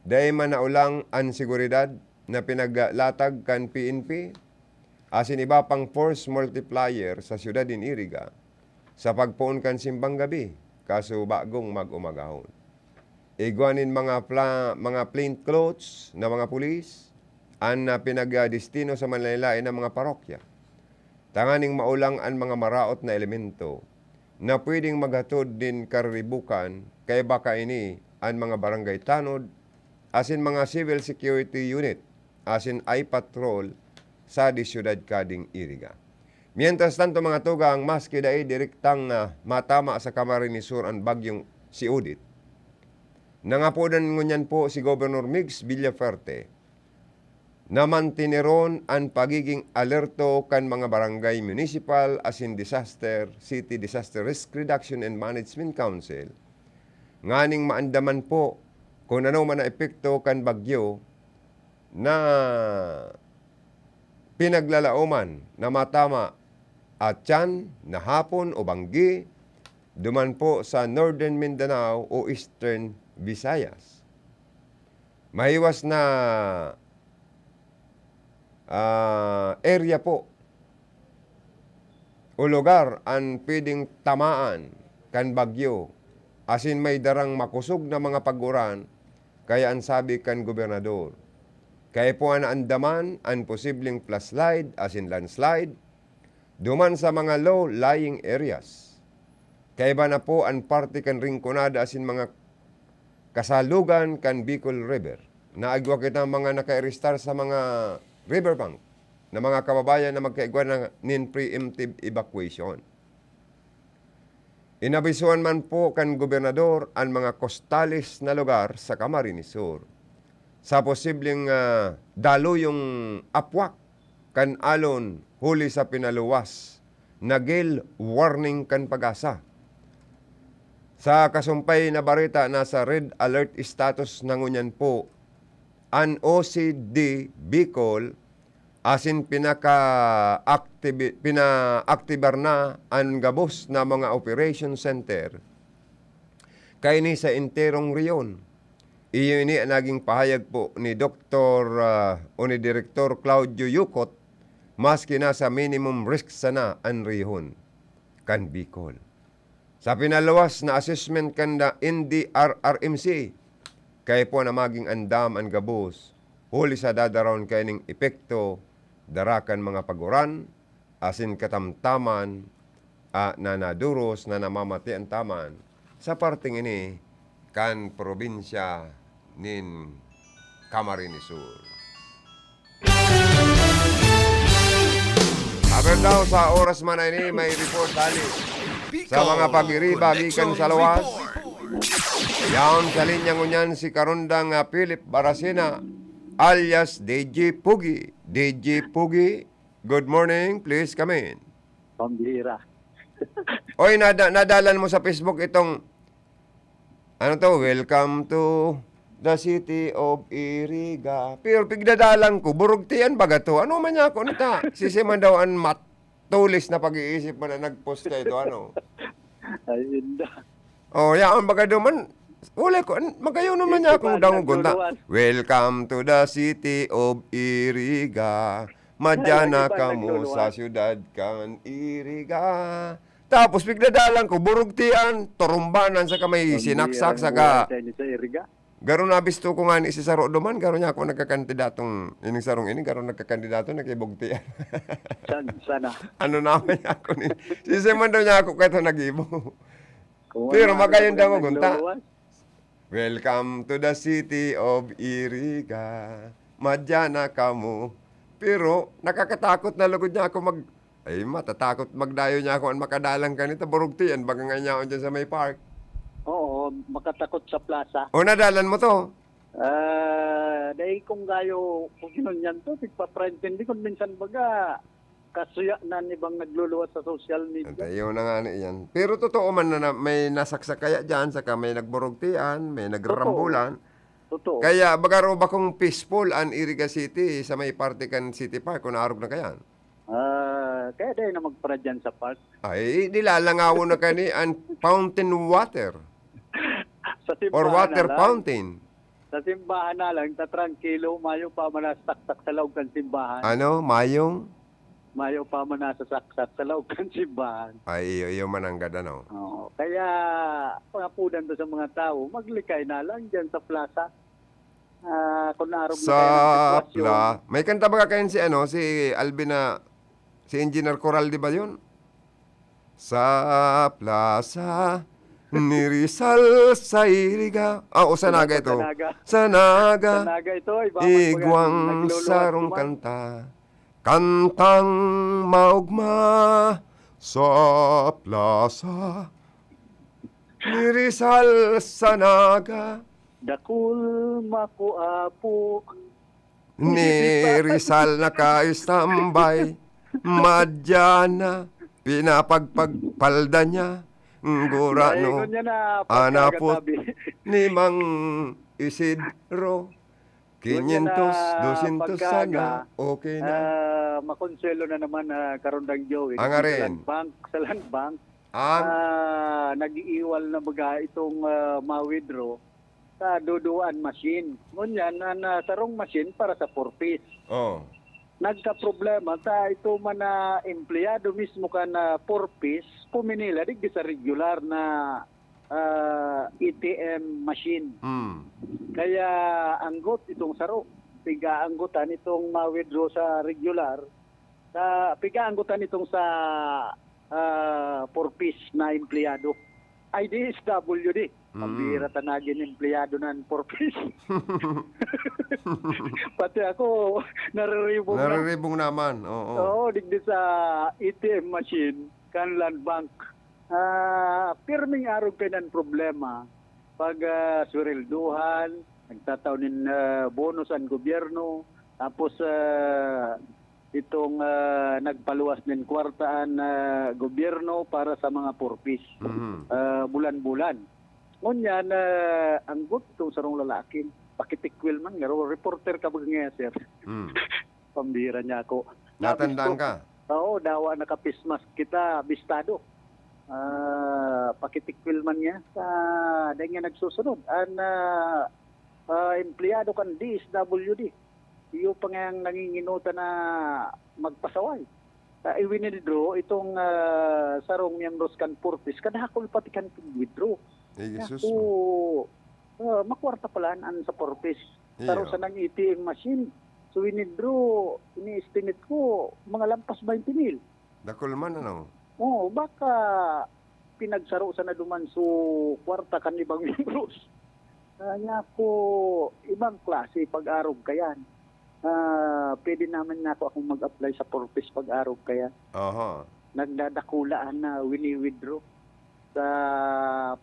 dai man naolang an seguridad na pinaglatag kan P N P asin iba pang force multiplier sa siyudad nin Iriga sa pagpoon kan simbang gabi, kaso bagong mag-umagahon. Igwa nin mga pla-, mga plain clothes na mga pulis an, ah, pinagdestino sa manlaen-laen na mga parokya, tanganing maolang an mga maraot na elemento na pwedeng maghatod nin kariribukan, kaiba kaini an mga barangay tanod asin mga civil security unit asin eye patrol sa di syudad kading Iriga. Mientras tanto, mga tugang, maski dai direktang, ah, matama sa Camarines Sur an bagyong si Odette, nangapodan ngunyan po si Gobernador Migs Villafuerte na mantineron an pagiging alerto kan mga barangay municipal asin disaster, City Disaster Risk Reduction and Management Council, nganing maandaman po kun ano man ang epekto kan bagyo na pinaglalaoman na matama atyan na hapon o banggi duman po sa Northern Mindanao o Eastern Visayas. Mahiwas na, ah, area po o lugar an pwedeng tamaan kan bagyo, asin may darang makosog na mga pag-uran, kaya an sabi kan gobernador, kaipuhan na andaman an posibleng flash flood asin landslide duman sa mga low-lying areas. Kaiba na po an parte kan Rinconada asin mga kasalugan kan Bicol River. Naigwa kita mga nakaarestar sa mga riverbank na mga kababayan na magkaigwa na nin preemptive evacuation. Inabisuhan man po kan gobernador an mga kostales na lugar sa Camarines Sur sa posibleng, ah, daluyong apwak kan alon huli sa pinaluwas na gale warning kan PAGASA. Sa kasumpay na bareta, nasa red alert status na ngunyan po an O C D Bicol asin pinaka-activi-, pinaaktibar na an gabos na mga operation center kaini sa enterong rehiyon. Iyo ini an naging pahayag po ni Doktor, ah, o ni Direktor Claudio Yucot, maski nasa minimum risk sana an rehiyon kan Bicol. Sa pinaluwas na assessment kan N D R R M C, kaipuhan na maging andam an gabos huli sa dadarawon kaining epekto dara kan mga pag-uran asin katamtaman, ah, na naduros na namamati an taman sa parteng ini kan probinsya nin Camarines Sur. Aber daw, sa oras man na ini, may report hali sa mga pag-iriba gikan sa luwas. Yaon sa linya ngunyan si Karundang, ah, Philip Baracena, alias D J Pugi. D J Pugi, good morning, please come in. Pambihira. Oy, nada-, nadalan mo sa Facebook itong, ano to, "Welcome to the city of Iriga." Pero pigdadalan ko, burugtian baga to. Ano man niya ako nita? Sisi man daw an matulis na pag-iisip mo na nag-post ka ito, ano? Ayun na. Oh, yaon baga duman. Wala ko, an-, magayon naman Dito niya akong ba dangogon ta. nagluluwas? "Welcome to the city of Iriga. Madya Lagi na ba kamo nagluluwas? sa syudad kan Iriga." Tapos pigdadalan ko, burugtian, turumbanan sa kamay, Ang sinaksak, bihirang saka buhay sa inyo sa Iriga. Garo nabisto ko ngani si Saro duman, garo niya ako nagkakandidatong, ining sarong ini, garo nagkakandidato, nakibugtian. San, sana? Ano naman niya ako ni, sisay man daw niya ako kato nagibo. Kung Pero ano, magayon ano daw ang gunta. nagluluwas? "Welcome to the city of Iriga. Madya na kamo." Pero nakakatakot na lugod niya ako mag-, ay, matatakot magdayo niya ako an makadalan kanita, burugtian, baga nga yaon dyan sa may park. Oo, makatakot sa plaza. O, nadalan mo to? Ah, dahil kung gayo, kung sinunyan to, tigpapaintindi kung minsan baga, kasuya na ni bang nagluluwas sa social media. Ante, yun na nga na iyan. Pero totoo man na, na may nasaksak kaya dyan, saka may nagburugtian, may Totoo. nagrambulan. Totoo. Kaya, baga ro ba kung peaceful an Iriga City sa may parte kan City Park, kung naarog na kayan? Ah, kaya dahil na magpara dyan sa park. Ay, nilalangawon na kani an fountain water. Sa Or simbahan water na lang. fountain. Sa simbahan na lang, tatrangkilo, mayo pa man nasasaksak sa laog kan simbahan. Ano? Mayong? Mayo pa man nasasaksak sa laog kan simbahan. Ay, iyo, iyo man ang gad, ano? Oo. Kaya, pangapudan to sa mga tao, maglikay na lang dyan sa plaza. Ah, kung naarog na Sa kayo ng sitwasyon. pla-, may kanta baga kayan si, ano, si Alvin na, si Engineer Coral, di ba yun? Sa plaza ni Rizal sa Iriga. Ah, o, sa Naga ito. Sa Naga. Sa Naga. Sa Naga ito, iba man po yan. Igwang Nagluluwas sarong man. kanta. Kantang maugma sa plaza ni Rizal sa Naga. Dakul makuapo. Ni Rizal naka-standby, madya na, pinapagpagpalda niya, gurano, Ay, ngunyan na anapot pagkakatabi. ni Mang Isidro, Ngunyan na quinientos, dosyentos pagkaaga, sana, okay na. ah, makonsuelo na naman, ah, Karondang Joey. Ang Kasi sa arin. Land Bank, sa Land Bank, Ang ah, nag-iiwal na baga itong, ah, ma-withdraw sa duduan machine. Ngunyan, an, ah, sarong machine para sa four Ps. Oh. Nagkaproblema ta ito man na empleyado mismo kan, ah, four Ps, puminila digdi sa regular na, ah, A T M machine. Mm. Kaya anggot itong saro, pigaanggotan itong ma-withdraw sa regular, sa, pigaanggotan itong sa, ah, four Ps na empleyado. Ay, D S W D. Mm. Pambira ta nagin empleyado nan four Ps. Pati ako, nariribong na. Nariribong naman, oo. Oo, digdi sa A T M machine, kan Land Bank. Ah, pirming arog kainan problema. Pag, ah, swelduhan, nagtatao nin, ah, bonus an gobyerno. Tapos, ah, itong, ah, nagpaluwas nin kwarta an, ah, gobyerno para sa mga four Ps. Mhm. Ah, bulan-bulan. Ngunyan, ah, anggot itong sarong lalaki. Pakitikwil man, ngaro, reporter ka ba ngayon, sir? Mm. Pambira niya ako. Natandaan Nabisto. ka? Oo, dawa naka-face mask kita, bistado. Ah, pakitikwil man niya. Sa, dahil nga nagsusunod. An, ah, ah, empleyado kan D S W D. Iyo pa ngayang nanginginuta na magpasaway. Ah, i-withdraw itong, ah, sarong miyembros kan four Ps, kadakul pati kan withdraw. Ay, Jesus. Naku, ah, makwarta pala an, an sa four Ps. Saro Iyo. sanang A T M machine. So, withdraw, ini-estimate ko, mga lampas twenty mil. Dakul man, ano? Oo, baka pinagsaro sana duman so kwarta kan ibang miyembros. Kaya ko, ibang klase pag-arog kayan. Ah, pwede naman na ako akong mag-apply sa four Ps pag-arog kayan. Aha. Nagdadakula na wini-withdraw sa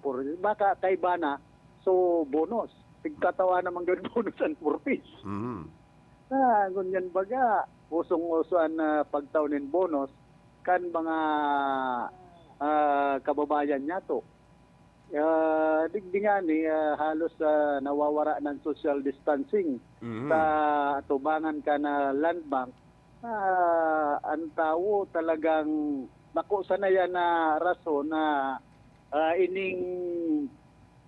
four Ps. Baka kaiba na, so bonus. Pigkatawa naman gawin bonus ang four Ps. Mhm. Ah, ngunyan baga, usong-uso an, ah, pagtao nin bonus kan mga, ah, kababayan niyato. Ah, digdi ngani, ah, halos, ah, nawawara ng social distancing Mhm. sa atubangan kan, ah, Land Bank. Ah, ang tao talagang bako sana yan na rason na ah, ining,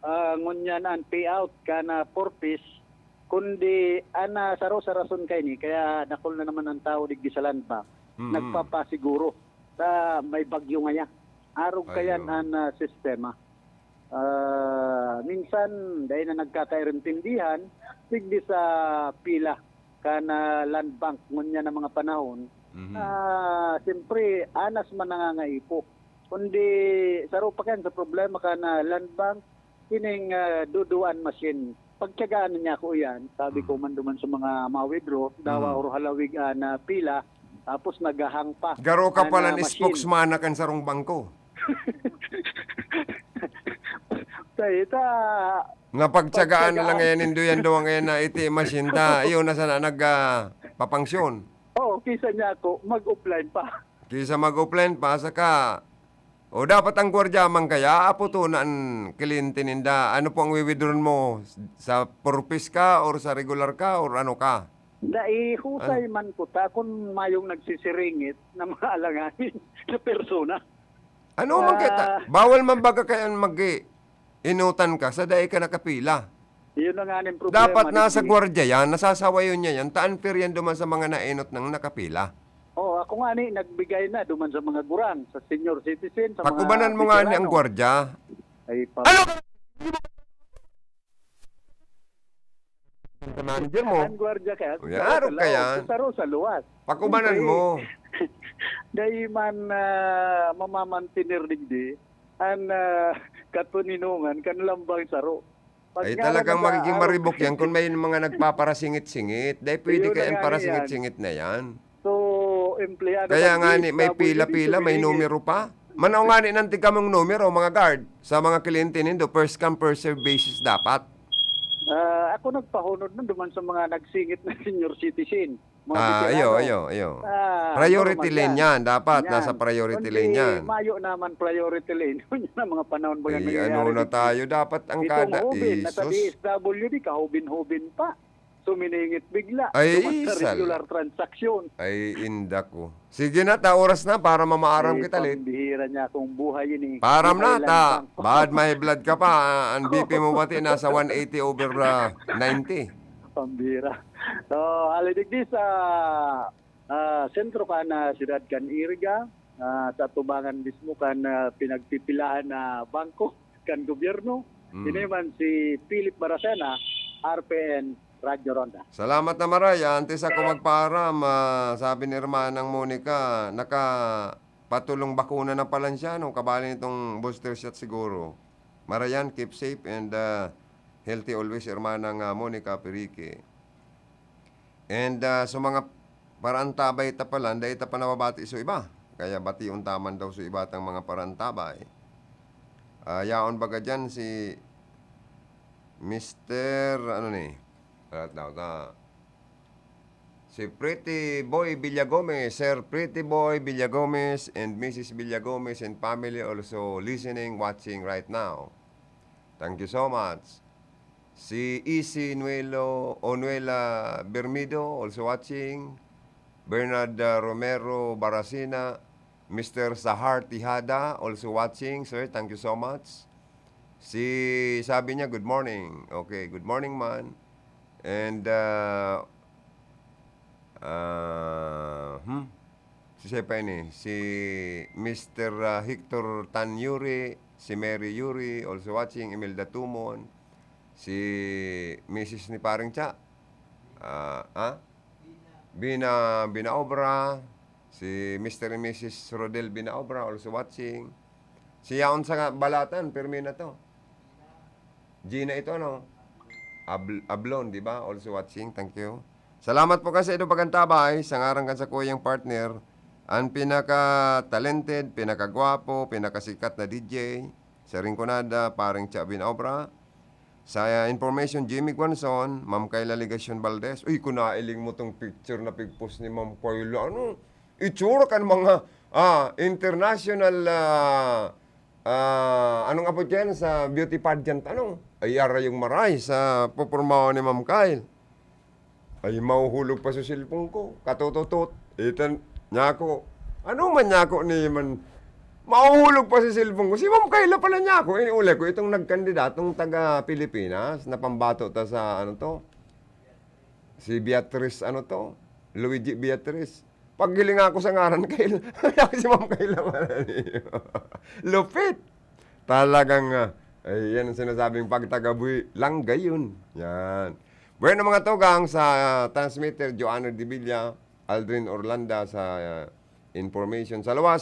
ah, ngunyan an payout kan, ah, Four Ps, kundi an, ah, saro sa rason kaini, kaya dakul na naman an tawo digdi sa Land Bank, Mm. nagpapasiguro sa may bagyo ngaya. Arog kayan Ayun. an, ah, sistema. Ah, minsan, dai na nagkakairintindihan, digdi sa pila kan, ah, Land Bank ngunyan na mga panahon. Mhm. Ah, siyempre, anas man nangangaipo. Kundi, saro pa kan sa problema kan, ah, Land Bank, ining, ah, duduan machine. Pagtiyagaan na niya ako iyan, sabi ko Mm. man duman sa mga ma-withdraw, dawa Mm. or halawig, ah, na pila, tapos naghahang pa Garo ka an, pala ah, ni machine. spokesman na kan sarong bangko. Sa ita, Napagtyagaan na lang pagtyagaan. ngayon, nindo yan, duwang ngayon na iti machine ta. Iyo na sana nag, ah, papangsyon. Oo, kisa niya ako, mag-offline pa. Kisa mag-offline pa, saka, o dapat ang gwardiya man kaya, aputo na an kliyente ninda. Ano po ang wiwidron mo? Sa Four Ps ka, or sa regular ka, or ano ka? Dai, husay Ano? man ko ta, kun mayong nagsisiringit na mga alanganin na persona. Ano man kita? Ah. Bawal man baga kayan mag-inutan ka sa dai ka nakapila. Yun na nga ning problema, Dapat nasa digdi. gwardiya yan, nasasawayon niya yan, ta unfair yan duman sa mga naenot nang nakapila. Oo, ako nga ni, nagbigay na duman sa mga gurang, sa senior citizen, sa mga Pakubanan mo nga ni ang veterano. gwardiya. Ay, pa- Ano? Ang manager mo. Ang gwardiya kaya, Uy, sa arog sa ka laog, yan. sa saro sa luwas. Pakubanan Siyempre, mo. dai man, ah, mamamantener digdi an, ah, katoninongan kan lambang saro. Pag Ay, nga talagang lang magiging nag-aarog maribok yan kung may mga nagpaparasingit-singit. Dahil pwede Ayun na kayang nga parasingit-singit na yan. So, empleyado Kaya ng nga ni, may D S W D pila-pila, may sumiringit. numero pa. Manaw nga ni, nantig kamong numero, mga guard, sa mga kliyente nindo, first come, first serve basis dapat. Ah, ako nagpahunod nun duman sa mga nagsingit na senior citizen, mga Ah, veterano. ayo, ayo, ayo. Ah, Priority normal lane yan. yan. Dapat Yan. nasa priority Kundi lane yan. mayo naman priority lane. Yun yung mga panahon ba yan Ay, ano nangyayari na dito? tayo? Dapat ang Itong kada hubin, nasa isos. D S W D, kahubin-hubin pa. Suminingit bigla. Ay, Duman sa sal- regular transaksyon. Ay, inda ko. Sige na, ta oras na para mamaaram Ay, kita, Lit. pambihira niya akong buhay ini. Paaram Buhay na, lang ta. bang- Bad may blood ka pa. Ah, ang B P mo pati nasa one eighty over, ah, ninety. Pambira. So, hali digdi sa, ah, sentro kan, ah, siyudad kan Iriga, ah, sa atubangan mismo kan, ah, pinagpipilahan na bangko kan gobyerno. Mm. Ini man si Philip Baracena, R P N, Radyo Ronda. Salamat na maray. Antes ako magpaaram, ah, sabi ni Hermanang Monica, nakapatulong bakuna na pala siya, no? Kabali nitong booster shot siguro. Marayan, keep safe and, ah, healthy always, Hermanang, ah, Monica Perique. And, ah, sa mga paraantabay ta pala, dai ta pa nababati so iba. Kaya bation ta man daw so iba tang mga paraantabay. Ah, yaon baga dyan si Mister, ano ni? Alat daw ta. Si Pretty Boy Villagomez, Sir Pretty Boy Villagomez and Missus Villagomez and family also listening, watching right now. Thank you so much. Si Isi Nuelo, Onuela Bermido, also watching. Bernard, uh, Romero Baracina, Mister Sahar Tijada, also watching. Sir, thank you so much. Si, sabi niya, "Good morning." Okay, good morning, man. And, uh, uh, hmm? Si siya pa ini, si Mister, ah, Hector Tan Yuri, si Mary Yuri, also watching, Imelda Tumon, si misis ni Pareng Cha, ah, ah? Bina, Binaobra, si Mister and Missus Rodel Binaobra, also watching. Si yaon sa nga balatan, pirmi na to. Gina ito, ano? Abl-, Ablon, di ba? Also watching, thank you. Salamat po kasi ito pagantabay sa ngaran kan sa kuyang partner, ang pinaka-talented, pinakagwapo, pinakasikat na D J sa Rinconada, pareng Chavin Obra. Sa, uh, information, Jimmy Guanzon, Ma'am Kayla Legacion Valdez. Uy, kung nailing mo tong picture na pigpost ni Ma'am Kayla, ano? Itsura kan mga, ah, international, ah, ah, anong apod yan sa beauty pageant, ano? Ay, ara yung maray sa pupormahan ni Ma'am Kyle. Ay, mahuhulog pa sa cellphone ko. Katututot. Itan, niya ako. Ano man niya ako ni man? Mahuhulog pa sa cellphone ko. Si Ma'am Kayla pala niya ako. Iniulay ko itong nagkandidatong taga Pilipinas na pambato ta sa ano to? Si Beatrice ano to? Luigi Beatrice. Paghiling ako sa ngaran, Kayla. Ako si Ma'am Kayla pala niyo. Lupit! Talagang, ah, ay, yan ang sinasabing pagtagabuhi. Lang gayon. Yan. Bueno, mga tugang sa transmitter, Joanna Divilla, Aldrin Orlanda sa ah, information. Sa luwas,